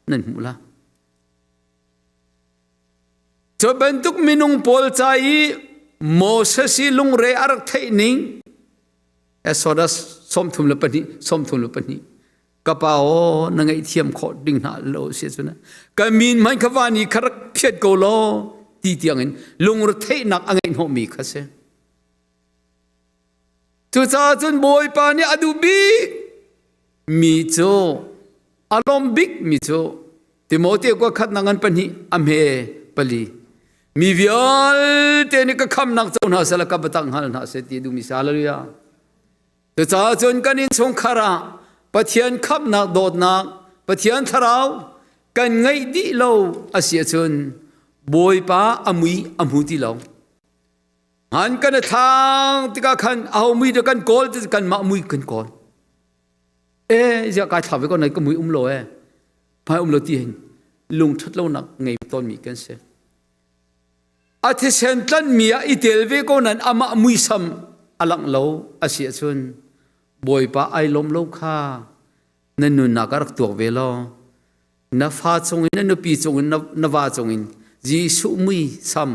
nan hmuh la. Cu bantuk minung pawl ca i Moses i lungre a rak theih ning Exodus 32 32 ka pa aw na ngaihthiam khawh ding hna lo si cun ka min hmanh kha van i kha rak phiat ko law ti tiang in lungre theihnak a ngeih hnawhmi kha si. Cucaah cun Bawipa nih a duh bik mi cu a lawm bik mi cu Timote kua khat na ngan pahnih a hme pali mi vialte nih ka khamnak co hna seh ka biatak hngal hna seh ti duhmi si hallelujah cucaah cun kan innchungkhar ah Pathian khamnak dawtnak Pathian thlarau kan ngeih dih lo a si ahcun Bawipa a mui a hmu ti lo Han kan i thlang tikah khan aho mui dah kan kawl ti kanmah mui kan kawl. E ziah kai thla ve ko nai ka mui um lo e. Hmai um lo ti hin lung ṭhat lonak ngei tawnmi kan si. A thisen tlanmi ah i tel ve ko nan amah muisam a langh lo a si ahcun Bawipa ai lawm lo kha na nunnak ah rak tuak ve law na fa cungin na nupi cungin na va cungin Jesuh muisam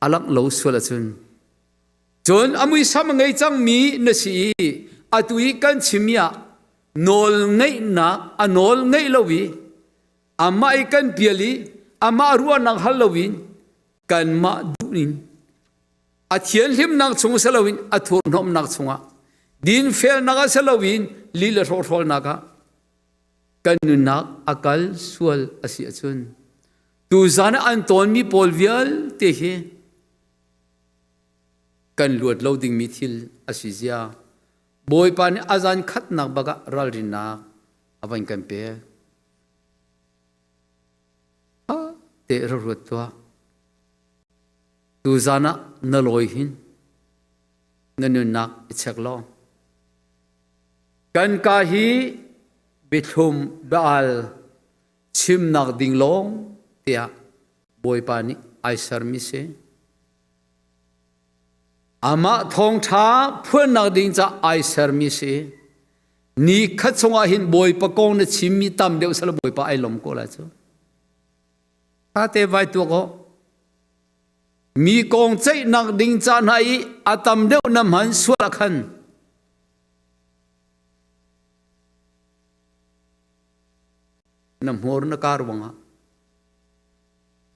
a langh lo sual ahcun cun a muisam a ngei cangmi na si i atu i kan chimmi ah nawl ngeihnak a nawl ngeih lo i amah i kan pial i amah ruahnak hal loin kanmah duh in a thianhlimnak chung si loin a thurhnawmnak chungah dinfelnak ah si loin li le hrawhhrawlnak ah kan nunnak a kal sual a si ahcun Tuzan ah an tawnmi pawl vialte hi kan luat lo dingmi thil a si zia Bawipa nih a zan khatnak bak ah ralrinnak a van kan pek. Te ra ruat tuah. Tuzan ah na lawi hin na nunnak i check law. Kan ka hi biathlum biaal chimnak ding lawng tiah Bawipa nih ai sermi si. Amah thawngṭha phuannak ding ca ai sermi si. Ni khat chungah hin Bawipa kong na chimmi tam deuh sala Bawipa ai lom ko lai cu. Tate vai tuak aw. Mi kong ceihnak ding ca hna i a tam deuh na hman sual ah khan Na hmur na kaa ruangah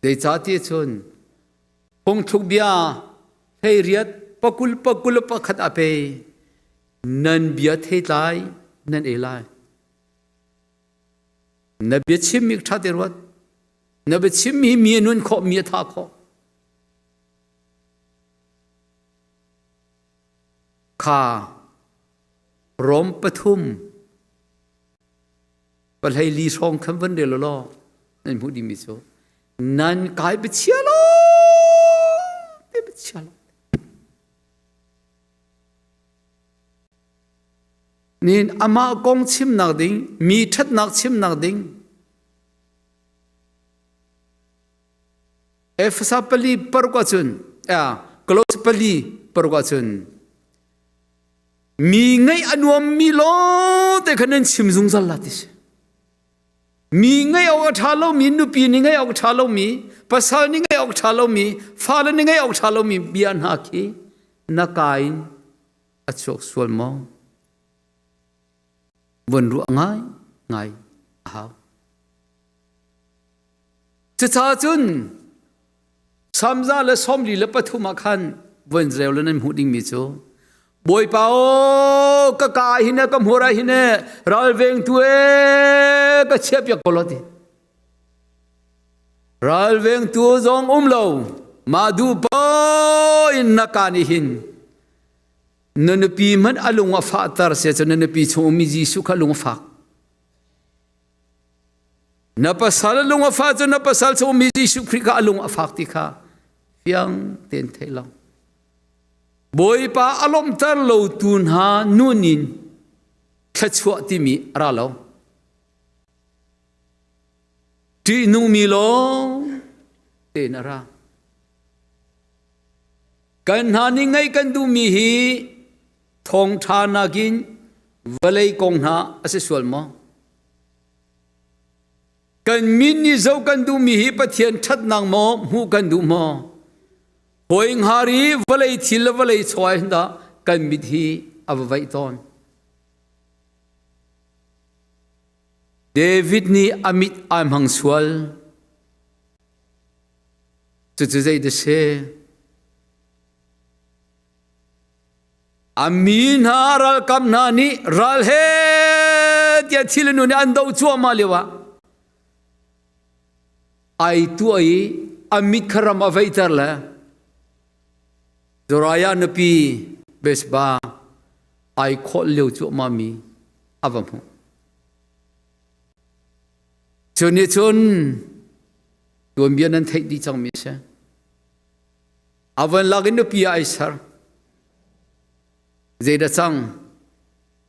zeicahtiah cun phungthluk bia hleiriat pakul pakul pakhat a pe nan bia theitlai nan ei lai. Na biachimmi ṭha te ruat. Na biachimmi mi a nun khawh, mi a tha khawh. Kha Rom pathum pahlei li hrawng khan van rel law nan hmuh dingmi cu nan kai biachia lo te biachia lo Nin amah kong chimnak ding mi ṭhatnak chimnak ding Efesa pali paruk ahcun Kolose pali paruk ahcun mi ngaih a nuammi lawngte kha nan chim zungzal la ti si. Mi ngaih awk a ṭha lomi nupi nih ngaih awk a ṭha lomi pasal nih ngaih awk a ṭha lomi fale nih ngaih awk a ṭha lomi bia hna khi na ka in a chuak sual maw? Von ruah ngai ngai a hau. Cucaah cun Samza le 43 ah khan von reu le nan hmuh dingmi cu Bawipa aw ka ka ah hin ka hmur ah hin ralvengtu e ka chiahpiak ko lo ti. Ralvengtu zong um lo mah duh paoh in na ka nih hin na nupi hmanh a lung a fahter sia cu na nupi chung ummi Jesuh kha lung a fak. Na pasal lung a fah cu na pasal chung mi Jesuh Khrih kha a lung a fak ti kha fiang tein theih lo. Bawipa a lawmhter lo tu hna nun in thluachuah timi a ra lo. Ṭihnungmi lawng tein a ra. Kan hna nih ngaih kan duhmi hi thawngṭha nakin vawlei kong hna a si sual maw? Kan min nih zoh kan duhmi hi Pathian ṭhatnak maw hmuh kan duh maw? Hawi hngar i vawlei thil le vawlei chaw ah hin dah kan mit hi a va vaih tawn. David nih a mit ai hmang sual. Cucu zei dah si? A mi hna ralkap hna nih ral he tiah thil nu nih an doh cuahmah lio ah ai tuah i a mit kha ram a veihter le Zoriah nupi Bathsheba ai khawlh lio cuahmah mi a va hmuh. Cu nih cun tuanbia nan theih dih cangmi a si. A van lak in nupi ah ai ser. Zeidah cang?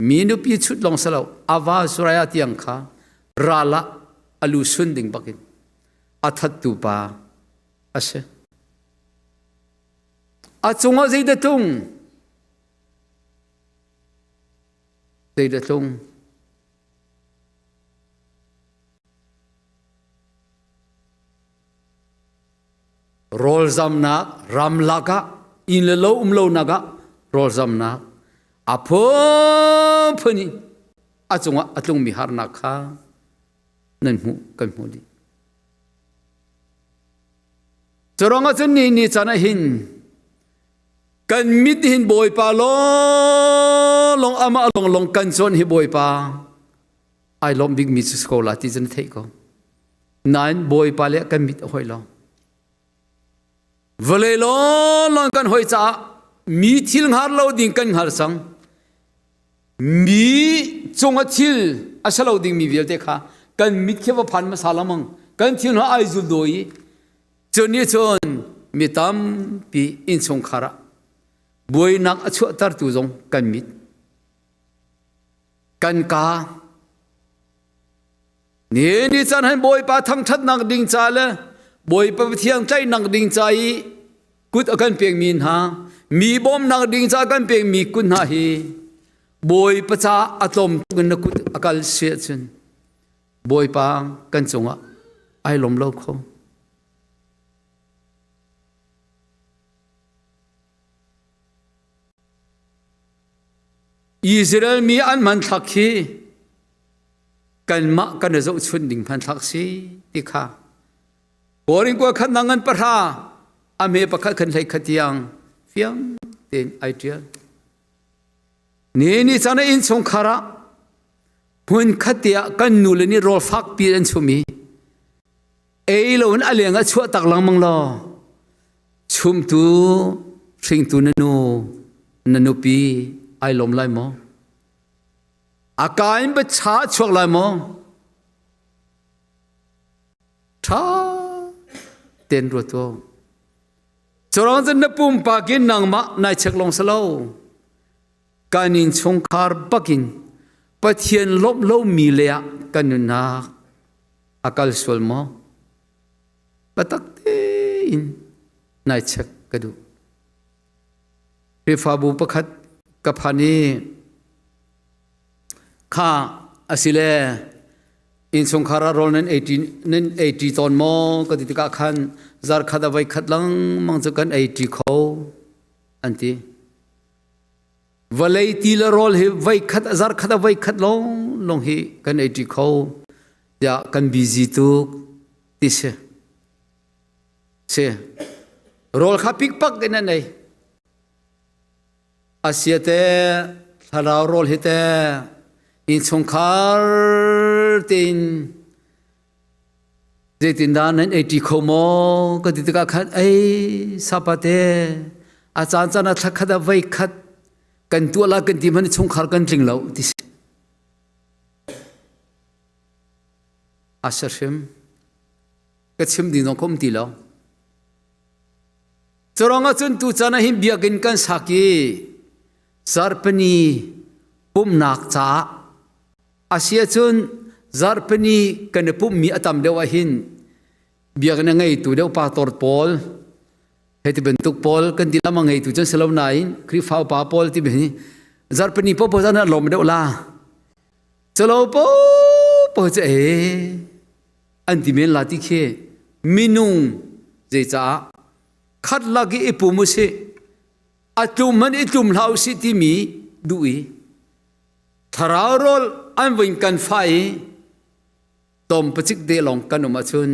Mi nupi chut lawng si lo, a va Suraya tiang kha ral ah a lu sun ding bakin a thattu pa a si. A cungah zeidah tlung? Zeidah tlung? Rawlzamnak ramlak ah inn le lo um lonak ah rawlzamnak a phunphun in a cungah a tlungmi harnak kha nan hmuh kan hmuh dih. Curuangah cun ni ni caan ah hin kan mit hin Bawipa lawnglawng amah lawnglawng kan cawn hi Bawipa ai lawm bikmi cu si ko la ti cu na theih ko. Nain Bawipa le kan mit a hoi lo. Vawlei lawnglawng kan hoi caah mi thil hngar lo ding kan hngar cang. Mi cung a thil a si lo dingmi vialte kha kan mit khi va phan hmasa lengmang. Kan thil hna ai zul dawi i cu nih cun mi tampi innchungkhar ah buainak a chuahtertu zong kan mit kan ka Ni ni caan han Bawipa thangṭhatnak ding ca le Bawipa Pathian tlaihnak ding ca i kut a kan pekmi hna mi bawmnak ding ca kan pekmi kut hna hi Bawipa ca a tlawm tuk in na kut a kal si ahcun Bawipa kan cungah ai lawm lo kho. Israel mi an hmanthlak hi kanmah kan i zohchunh ding hmanthlak si ti kha Korin kua khat nang ngan pahra a me pakhat khan hlei khat tiang fiang tein ai ṭial. Ni ni caan ah innchungkhar ah Hmun khat te ah kan nu le nih rawl fakpi an chum i ei lo in a leng ah chuah tak lengmang law chumtu hringtu na nu na nupi ai lawm lai maw? A ka in biacha a chuak lai maw? Ṭha tein ruat u. Curang cun na pumpak in nangmah nai chek lawng si lo. Kan innchungkhar bakin Pathian lawmh lomi le ah kan nunnak a kal sual maw? Biatak tein nai chek ka duh. Khrihfabu pakhat ka phan i kha asile innchungkhar ah rawl nan ei ṭi nan ei ṭi tawn maw ka ti tikah khan zarkhat a voi khat lengmang cu kan ei ṭi kho an ti. Vawlei ti le rawl hi voi khat zarkhat a voi khat lawng lawng hi kan ei ṭi kho tiah kan busy tuk ti si. Si. Rawl kha pikpak in an ei. Asia te thlarau rawl hi te innchungkhar tein zeitindah nan ei ṭi kho maw ka ti tikah khan ei sapa te a caan caan ah thla khat ah voi khat kan tuah la kan ti hmanh chungkhar kan tling lo ti si. A si hrim. Ka chim ding zong ka um ti lo. Curuangah cun tuchan ah hin biakinn kan sak i zarhpini pumhnak caah a si ahcun zarhpini kan i pumhmi a tam deuh ahhin biakinn a ngeitu deuh pastor pawl hei ti bantuk pawl kan ti lam a ngeitu cun si lo nain Khrihfa upa pawl ti hi zarhpini paohpaoh cun an lawm deuh la. Calo paohpaoh cu ee an ti men la ti khi minung zeicaah khat lak i i pum usih a tlum man i tlum hlah usih timi duh i thlarau rawl an voin kan fa i tom pacik de lawng kan um ahcun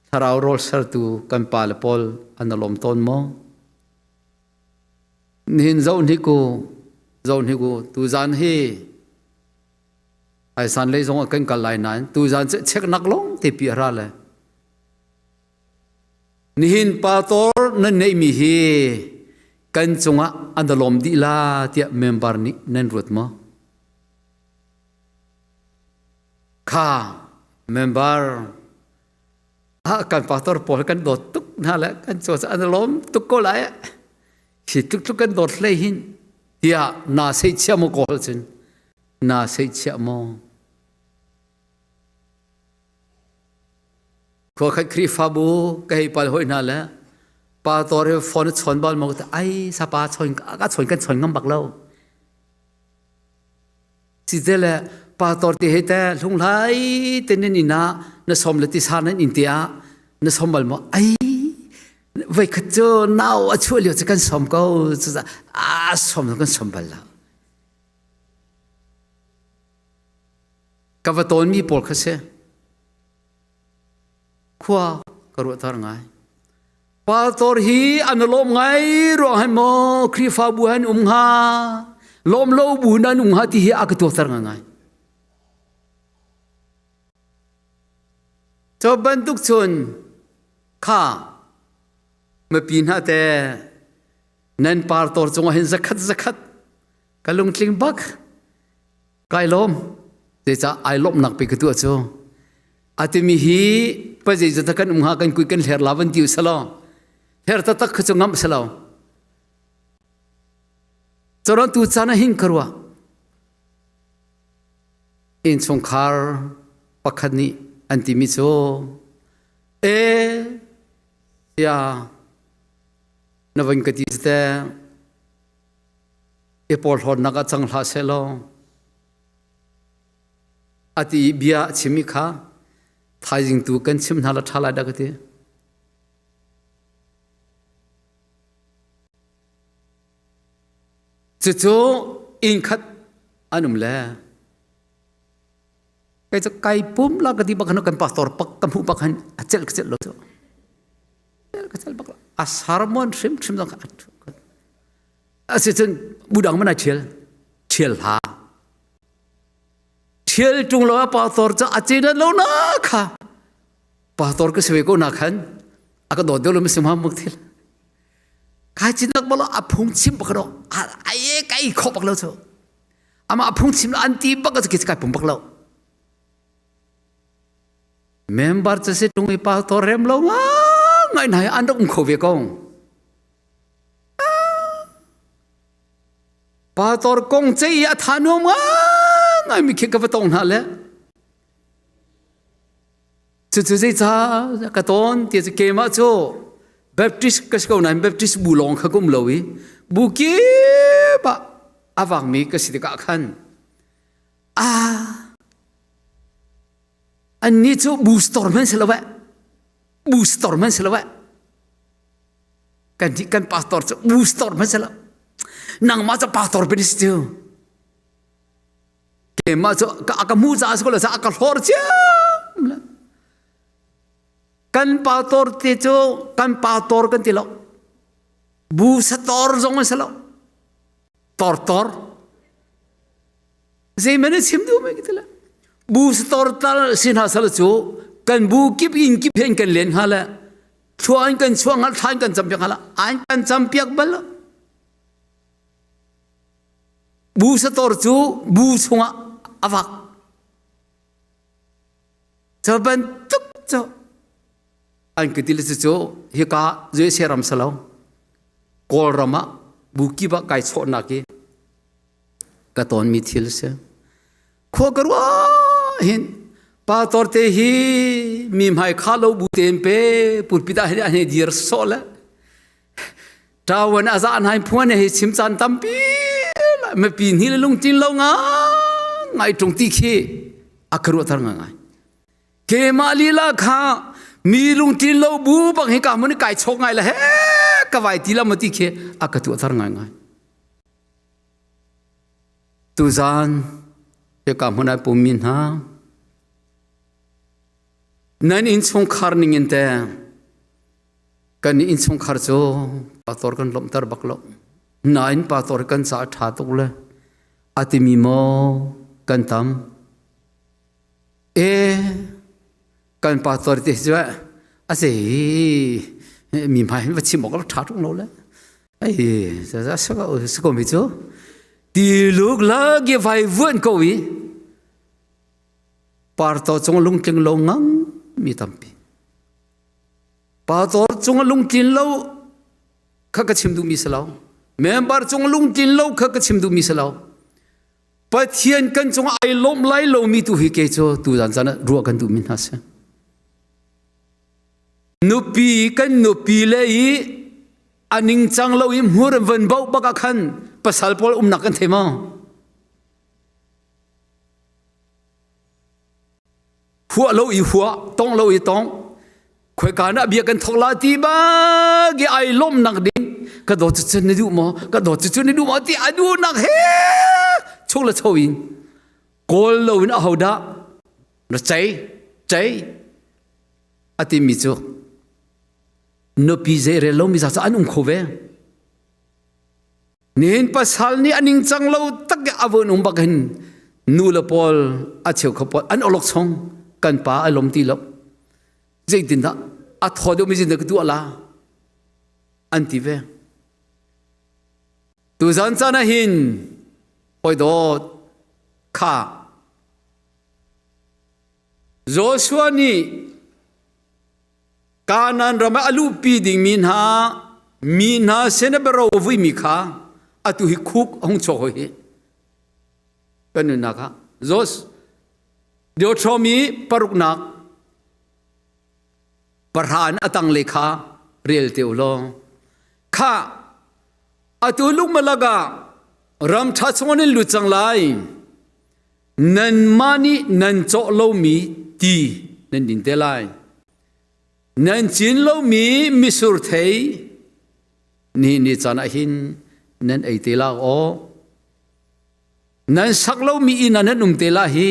thlarau rawl sertu kan pa le pawl an lawm tawn maw nihin zoh hnik u zoh hnik u tuzan hi Aisan lei zong ah kan kal lai nain tuzan cu cheknak lawng te pi a ra le. Nihin pastor nan neihmi hi kan cungah an da lawm dih la tiah member nih nan ruat maw? Kha member ah kan pastor pawl kan dawt tuk hna le kan cu an lawm tuk ko lai. Hi tluk tluk kan dawt hlei hin tiah na sei chia maw kawl cun na seihchiah maw? Khua khat Khrihfabu ka hei pal hoi hna le pastor he phone chawn bal maw ai sapa chawn ka chawn kan chawn ngam bak lo. Si te le pastor te he te hlunghlai te nan inn ah na som le ti sa nan in te ah na som bal maw ai voi khat cu nau a chuah lio cu kan som ko cu a som kan som bal lo. Ka va tawnmi pawl kha si. Khua ka ruahter ngai. Pastor hi an lawm ngai ruang hai maw Khrihfabu han um hnga lawm lo bu nan um hnga ti hi a ka tuakter ngai ngai. Cu bantuk cun kha mipi hna te nan partor cungah hin zakhat zakhat ka lungtling bak kai lawm zeicah ai lawmhnak pe ka tuah cu atimi hi pa zeizat kan um hnga kan kui kan hler la van ti usalo hler taktak kha cu ngamh selo coron tu caan ah hin ka ruah innchungkhar pakhat nih an timi cu e sia na van ka ti te i porhlawtnak ah cang hlah sehlaw a ti i bia a chim i kha thaizing tu kan chim hna la ṭha lai dah ka ti. Cucu inn khat an um le kai cu kai pum la ka ti bak kan pastor pak ka hmuh bak han a celh ka celh lo cu ka celh bak a sermon hrim hrim zong kha a Asicun budang mana ṭhial? Ṭhial hlah. Thial ṭung lo a pastor cu a cin lo na kha. Pastor ka si ve ko na khan a ka dawt deuh lo mi si ma muk thil. Kai cin nak balo a phung chim bak ro a ye kai kho bak lo chu. Ama a phung chim an ti bak ka kai pum bak lo. Member cu si ṭung i pastor rem lo nga ngai nai an rak um kho ve ko. Pastor kong ce i a tha nuam ngai mi khi ka va tong hna le. Cucu zeica ka tawn ti cu keimah cu Baptist ka si ko nain Baptist bu lawng kha ka um lo i bu kip ah a vangmi ka si tikah khan ah annih cu booster hmanh si lo eh booster hmanh si lo eh kan kan pastor cu booster hmanh si lo nangmah cu pastor bin si cu keimah cu a ka hmu caah si ko lo a ka hlor ciam le kan pastor te cu kan pastor kan ti lo bu sator zong an si lo tor tor Zeiman a chim duh mai ka ti le. Bu sator tal si hna sal cu kan bu kip in kip hen kan len hnga le thua in kan chuah hnga thla in kan campiak hnga la an kan campiak bal lo. Bu sator cu bu chungah a vak. Cu bantuk cu an ka ti le cu hika USA ram salo Kawlram ah bu kip ah kai chawhnak i ka tawnmi thil si. Khua ka ruah hin pastor te hi mi hmai kha lo bu tein pe pulpit ah hin an hei dir sawh le ṭawan a zah hna in phuan hei chim caan tampi mipi hni le lungtin lo nga ngai ṭung ti khi a ka ruahter ngai. Keimah lila kha mi lungtin lo bu bang hi ka mun kai chok ngai le he ka vai ti la ma ti khi a ka tuahter ngai ngai. Tuzaan hika hmun ah pummi hna nan innchungkhar ning in te kan innchungkhar cu pastor kan lawmhter bak lo nain pastor kan ca ṭha tuk le a timi maw kan tam e kan pastor te cu a se mi hmai hin va chim awk ṭha ṭung lo le Ai, sa ko mi cu tiluk la ge vai vuan ko i parto cung lungtling lo ngang mi tampi pastor cung lungtlin lo kha ka chim duh mi si lo member cung lungtlin lo kha ka chim duh mi si lo Pathian kan cung ai lawm lai lo mi tu hi ke cu tu zan zan ruah kan duh mi hna si Nupi kan nupi le i a ningcang lo i hmur an van bauh bak ah khan pasal pawl umnak kan thei maw? Huah lo i huah, tong lo i tong. Khoika na bia kan thok la ti ba gi ai lawmnak ding ka dawt cu cun na duh maw? Ka dawt cu cun na duh maw ti a duhnak he chung le cho in kawl lo in ahodah na cei cei a timi cu nupi zei rel lomi za cu an um kho ve nihin pasal nih a ningcang lo tak i a vun um bak hin nu le pawl a cheu kho pawl an olok chung kan pa a lom ti lo zeitindah a thaw deuh mi zin ka tuah la an ti ve tuzan caan ah hin hoi dawt kha Joshua nih Kanaan ram ah a luhpi dingmi hna mi hna sin a biaro a vuimi kha atu hi khuk a hung chuak hoi hi. Kan nunnak ah Jos Deuteronomy paruknak pahra in a tanglei kha rel te u law kha atu lungmalak ah ram ṭha chung in lut cang lai Nanmah nih nan cawh lomi ti nan din te lai. Nan cin lomi misur thei ni ni caan ah hin nan ei te la aw. Nan sak lomi inn ah nan um te la hi.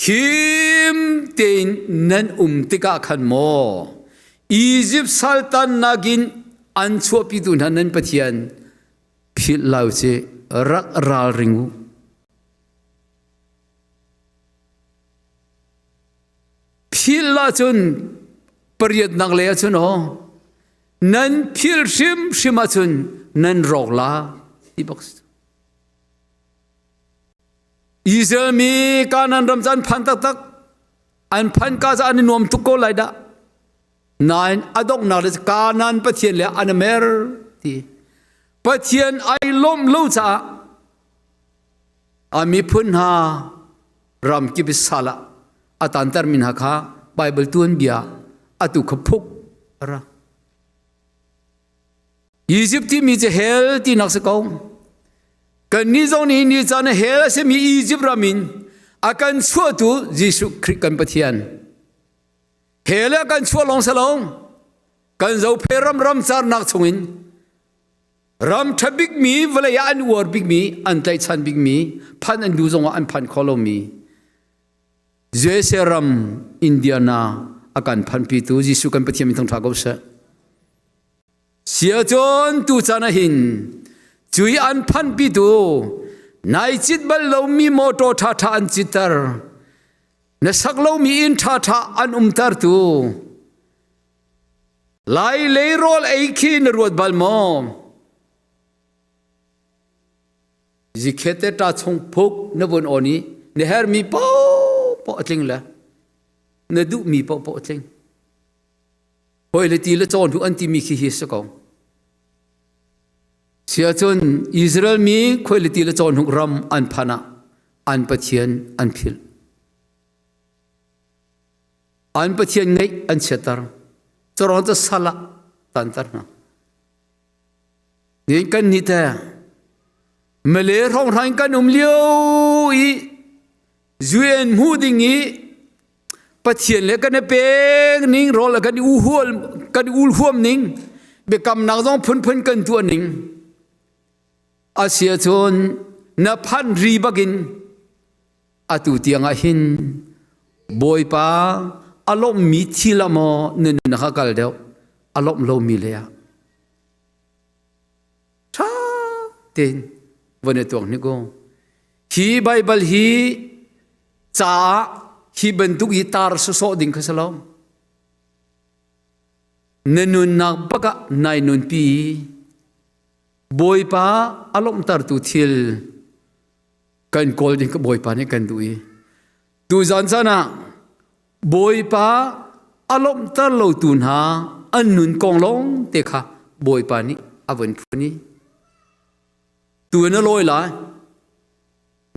Khim tein nan um tikah khan maw Izipt saltan nakin an chuahpitu hna nan Pathian philh lo ci rak ralring u. Phil ahcun pariatnak lei ahcun aw nan phil hrimhrim ahcun nan rawk la ti bak si. Israel mi Kanaan ram cu an phan taktak. An phan ka cu an i nuam tuk ko lai dah. Nain a donghnak le Kanaan Pathian le an mer ti. Pathian ai lawmh lo caah a miphun hna ram kip i sal ah a tantermi hna kha Baibal tuanbia atu kha phuk ra. Egypt timi cu hell tinak si ko. Kannih zong nih ni caan hell a simi Egypt ram in a kan chuahtu Jesuh Khrih kan Pathian. Hell a kan chuah lawng si lo. Kan zophe ram ram carnak chungin ram ṭha bikmi vawlei ah an uar bikmi an tlaihchan bikmi phan an duh zongah an phan kho lomi USA ram Indiana a kan phanpitu Jesuh kan Pathian min thangṭha ko seh. Siacun tu caan ah hin cui an phanpitu nai cit bal lomi motor ṭhaṭha an citter na sak lomi inn ṭhaṭha an umtertu Lai lei rawl ei khi na ruat bal maw? Zikhete ta chung phuk na vun on i na hermi paohpaoh a tling le na duhmi paohpaoh a tling. Hoi le ti le cawn hu an timi khi hi si ko. Siahcun Israel mi khoi le ti le cawn huk ram an phan ah an Pathian an philh. An Pathian ngeih an chiatter. Carawng cu sal ah tanter hna. Ni kan ni te Malay hrawnghrang kan um lio i UN hmuh ding i Pathian le kan i pek ning rawl kan i uhual kan i ul huam ning biakamnak zong phunphun kan tuah ning asia cun na phan ri bakin atu tiang ah hin Bawipa a lawmhmi thil ah maw na nun kha kal deuh a lawmh lomi lei ah ṭha tein von i tuak hnik u hi Baibal hi caah hi bantuk i tar sawsawh ding kha si lo na nunnak bak ah nai nunpi Bawipa a lawmhtertu thil kan kawl ding ka Bawipa nih kan duh i tuzan caan ah Bawipa a lawmhter lotu hna an nun kong lawng te kha Bawipa nih a vun phun i tu na lawi lai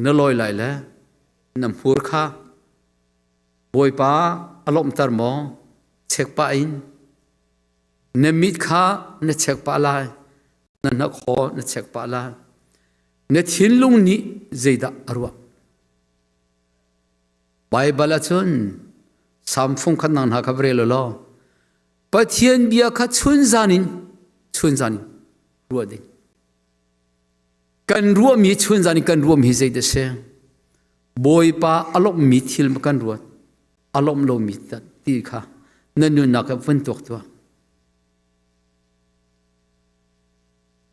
na lawi lai le na hmur kha Bawipa a lawmhter maw check pah in na mit kha na check pah lai na hnakhaw na check pah lai na thinlung nih zeidah a ruah Baibal ahcun Salm fung khat nang hna kha va rel law Pathian bia kha chunzan in chunzan in ruah ding kan ruahmi chunzan in kan ruahmi hi zeidah si Bawipa a lawmhmi thil ma kan ruat a lawmh lomi ti kha na nunnak ah vun tuak tuah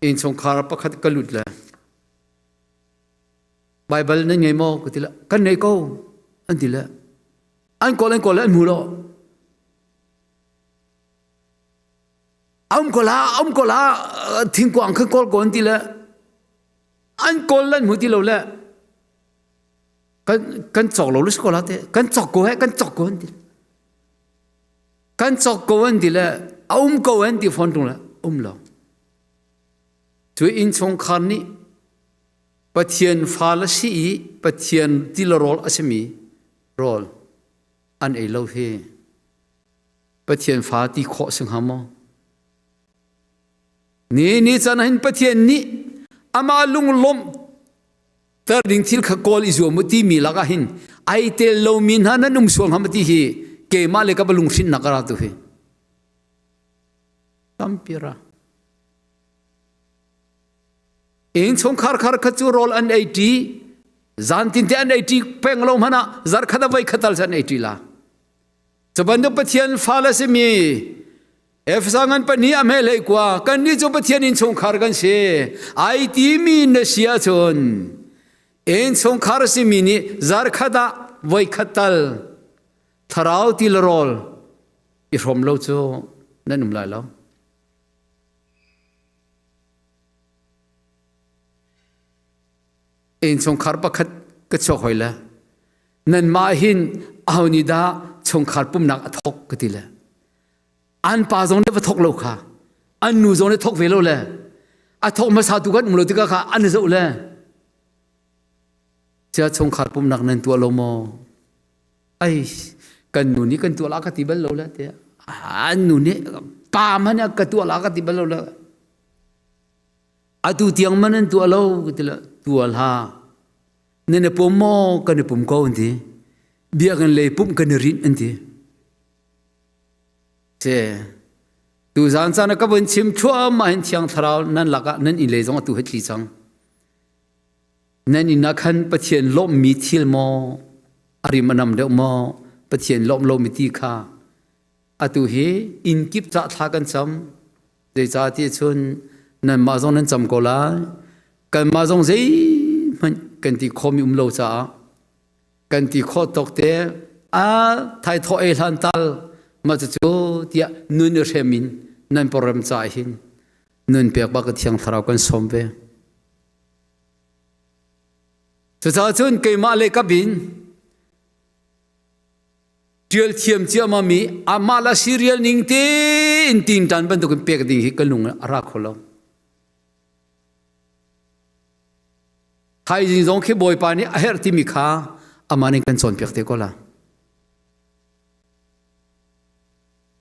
innchungkhar pakhat ka lut le Baibal nan ngei maw ka ti le kan ngei ko an ti le an kawl an kawl le an hmu lo um ko la um ko la thingkuang khan kawl ko an ti le an kawl an hmu ti lo le kan kan cawk lo lu ko la te kan cawk ko he kan cawk ko an ti kan cawk ko an ti le a um ko an ti phone tung le um lo Cu innchungkhar nih Pathian fale si i Pathian tilrawl a simi rawl an ei lo hi Pathian fa ti khawh si hnga maw? Ni ni can hin Pathian nih amah lunglawmh ter ding thil kha kawl i zuam u timi lakah hin ai tel lomi hna nan um sual hnga maw ti hi keimah le ka va lunghrinnak a ra tu hi tampi ra. Innchungkhar khar khat cu rawl an ei ṭi zan tin te an ei ṭi peng lo hmanh ah zarkhat a voi khat tal an ei ṭi la. Cu bantuk Pathian fale simi Efesa ngan pahnih a hme hlei kua kannih cu Pathian innchungkhar kan si ai timi na si ahcun innchungkhar simi nih zarkhat ah voi khat tal. Thlarau ti le rawl i hrawm lo cu nan um lai lo. Innchungkhar pakhat ka chuak hoi le nanmah hin aho nih dah chungkhar pumnak a thawk ka ti le an pa zong nih va thawk lo kha an nu zong nih thawk ve lo le a thawk hmasa tu kan um lo tikah kha an i zoh le cia chungkhar pumnak nan tuah lo maw ai kan nu nih kan tuah la ka ti bal lo le tiah an nu nih pa man ka tuah la ka ti bal lo le atu tiang man an tuah lo ka ti le tuah hlah nan i pum maw kan i pum ko an ti biakinn lei pumh kan i rinh an ti Ce tuzaan caan ah ka vun chim thluahmah hin thiang thlarau nan lakah nan inn lei zong atu hi tli cang. Nan inn ah khan Pathian lawmhmi thil maw a rim a nam deuh maw Pathian lawmh lomi ti kha atu hi inn kip cah thla kan cam zeicahtiah cun nanmah zong nan cam ko lai kanmah zong zeihmanh kan ti khawmi um lo caah kan ti khawh tawk te a thai thawh ei hlan tal mah cucu tiah nun i hrem in nan program ca hin nun pek bak thiang thlarau kan sawm ve cucaah cun keimah le ka bin tial thiam ciama mi amah la serial ning te in tin tan bantukin pek ding hi ka lung a ra kho lo Thaizing zong khi Bawipa nih a herh timi kha amah nih kan cawnpiak te ko la.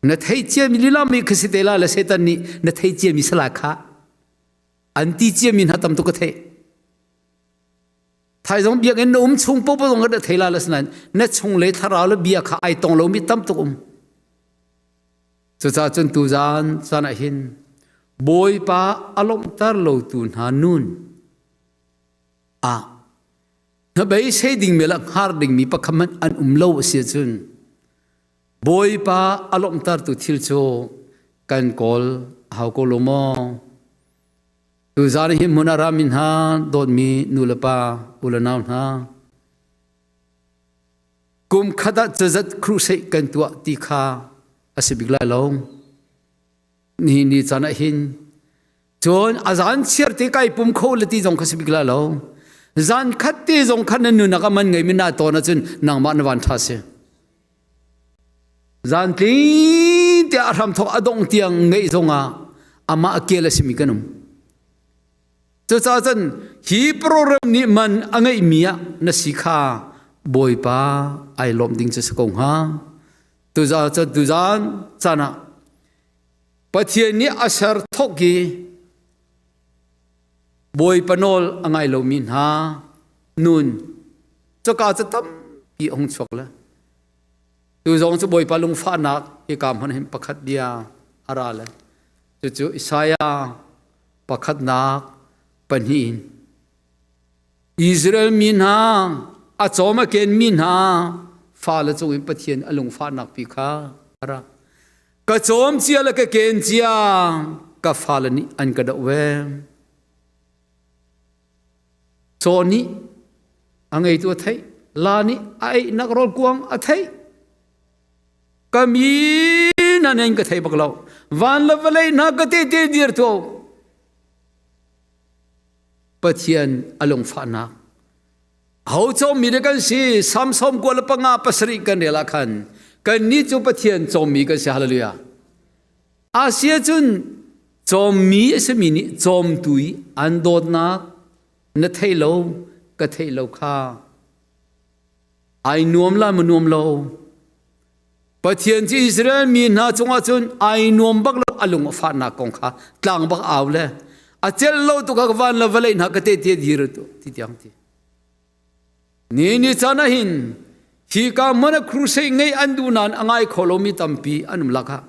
Na thei ciami lila mi khi si te la le Satan nih na thei ciami sala kha an ti ciami hna tam tuk ka theih. Thaizong biakinn na um chung popo zong ka thei la le sinain na chung le thlarau le bia kha ai tong lomi tam tuk um. Cucaah cun tuzaan caan ah hin Bawipa a lawmhter lotu hna nun ah hnabeisei dingmi le hngar dingmi pakhat hmanh an um lo a si ahcun Bawipa a lawmhtertu thil cu kan kawl a hau ko lo maw? Tuzaan hi hmun a rami hna dawtmi nu le pa u le nau hna kum khat ah cazat crusade kan tuah ti kha a si bik lai lo. Nihin ni caan ah hin cun a zan chiar te kai pum kho le ti zong kha si bik lai lo. Zan khat te zong khan na nunak a man ngei mi na tawn ahcun nangmah na van tha si. Zan tling te a hram thok a dong tiang ngeih zongah amah a kel a simi kan um. Cucaah cun hi program nih man a ngeihmi ah na si kha Bawipa ai lawmh ding cu si ko hnga. Tuzaan cun tuzaan caan ah Pathian nih a ser thok i Bawipa nawl a ngai lomi hna nun cuka cu tampi a hung chuak le tu zong cu Bawipa lungfahnak hika hmun hin pakhat bia a ra le cucu Isaiah pakhatnak pahnih in Israel mi hna a cawm a ken mi hna fale cung in Pathian a lungfahnak pi kha a ra ka cawm cia le ka ken cia ka fale nih an ka doh ve caw nih a ngeitu a theih la nih a einak rawl kuang a theih ka mi na nen ka thei bak lo van le vawlei hna ka te te dir to Pathian a lungfahnak ho cawmmi le kan si Samsom kua le panga pasarih kan rel ah khan kan nih cu Pathian cawmmi kan si hallelujah Asia cun cawmmi a simi nih cawmtu i an dawtnak na thei lo ka thei lo kha Ai nuam la ma nuam lo. Pathian cu Israel mi hna cungah cun ai nuam bak lo a lung a fahnak kong kha tlang bak au le a cel lo tu kha van le vawlei hna ka te te dir tu ti tiang ti. Ni ni caan ah hin hi ka hmun a crusade ngei an duh nain a ngai kho lomi tampi an um lakah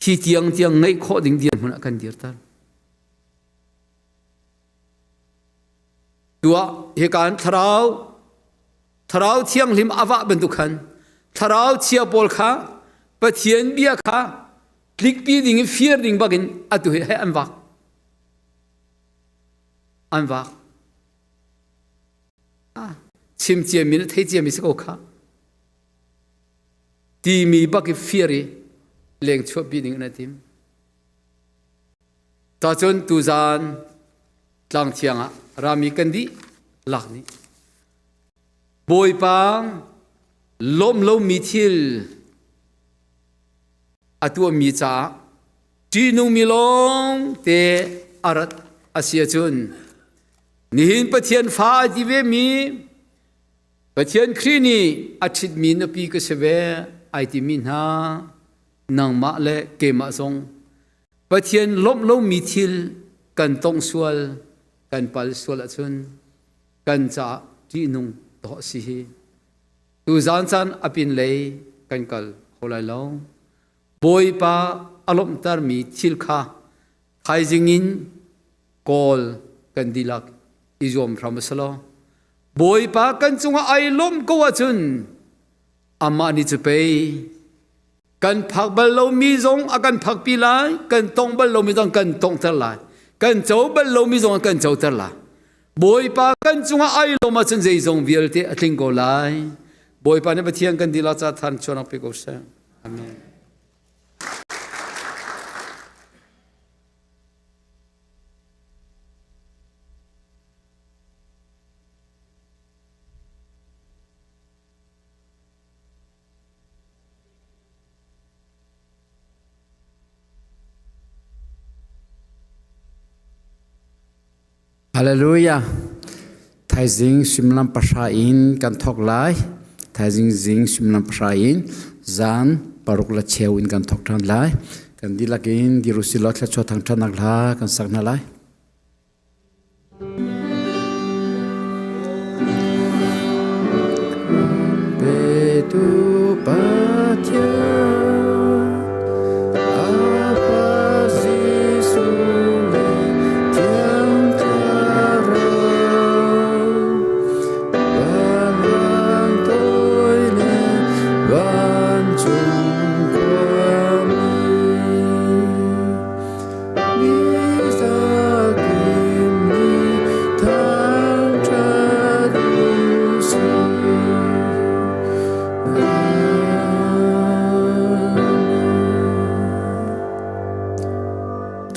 hi tiang tiang ngeih khawh ding dirhmun ah kan dirter. Tuah hika in thlarau thlarau thianghlim a vah bantuk khan thlarau chia pawl kha Pathian bia kha tlikpi ding in fir ding bakin atu hi an vak an vak chim ciami le thei ciami si ko kha. Timi bak i fir i leng chuahpi ding an tim. Ta cun tuzan tlang thiang ah rami kan dih lak nih Bawipa lawm lomi thil a tuahmi caah ṭihnungmi lawng te a rat a si ahcun nihin Pathian fa a ti vemi Pathian Khrih nih a ṭhitmi nupi ka si ve ai timi hna nangmah le keimah zong Pathian lawmh lomi thil kan tong sual kan pal sual ahcun kan caah ṭihnung dawh a si hi. Tuzaan caan a pinlei kan kal kho lai lo. Bawipa a lawmhtermi thil kha thaizing in kawl kan dihlak i zuam hram a si lo. Bawipa kan cungah ai lawmh ko ahcun amah nih cu pei kan phak bal lomi zong a kan phakpi lai, kan tongh bal lomi zong kan tonghter lai, kan co bal lomi zong a kan coter lai. Bawipa kan cungah ai lawm ahcun zeizong vialte a tling ko lai. Bawipa nih Pathian kan dihlak ca than chuanak pe ko seh. Amen. Hallelujah. Thaizing suimilam pahra in kan thawk lai. Thaizing zing suimilam pahra in zan paruk le cheu in kan thawk ṭhan lai. Kan dihlak in dirusilo thluachuah thangṭhatnak hla kan sak hna lai. Petu Pathian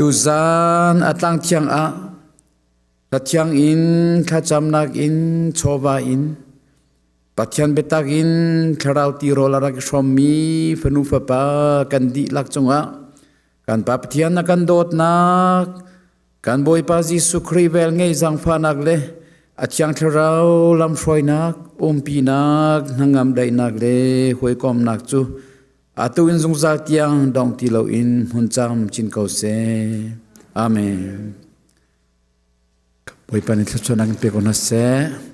Tuzaan a tlang thiang ah Pathiang in thlacamnak in chawva in Pathian biatak in thlarau tirawl a rak i hrawmmi fanu fapa kan dihlak cungah Kan Pa Pathian na kan dawtnak, kan Bawipa Jesuh Khrih vel ngei zaangfahnak le a Thiang Thlarau lamhruainak, umpinak, hnangam daihnak le hawikomnak cu atu in zungzal tiang dong ti loin hmun cam chin ko seh. Amen. Bawipa nih thluachuahnak in pe ko hna seh.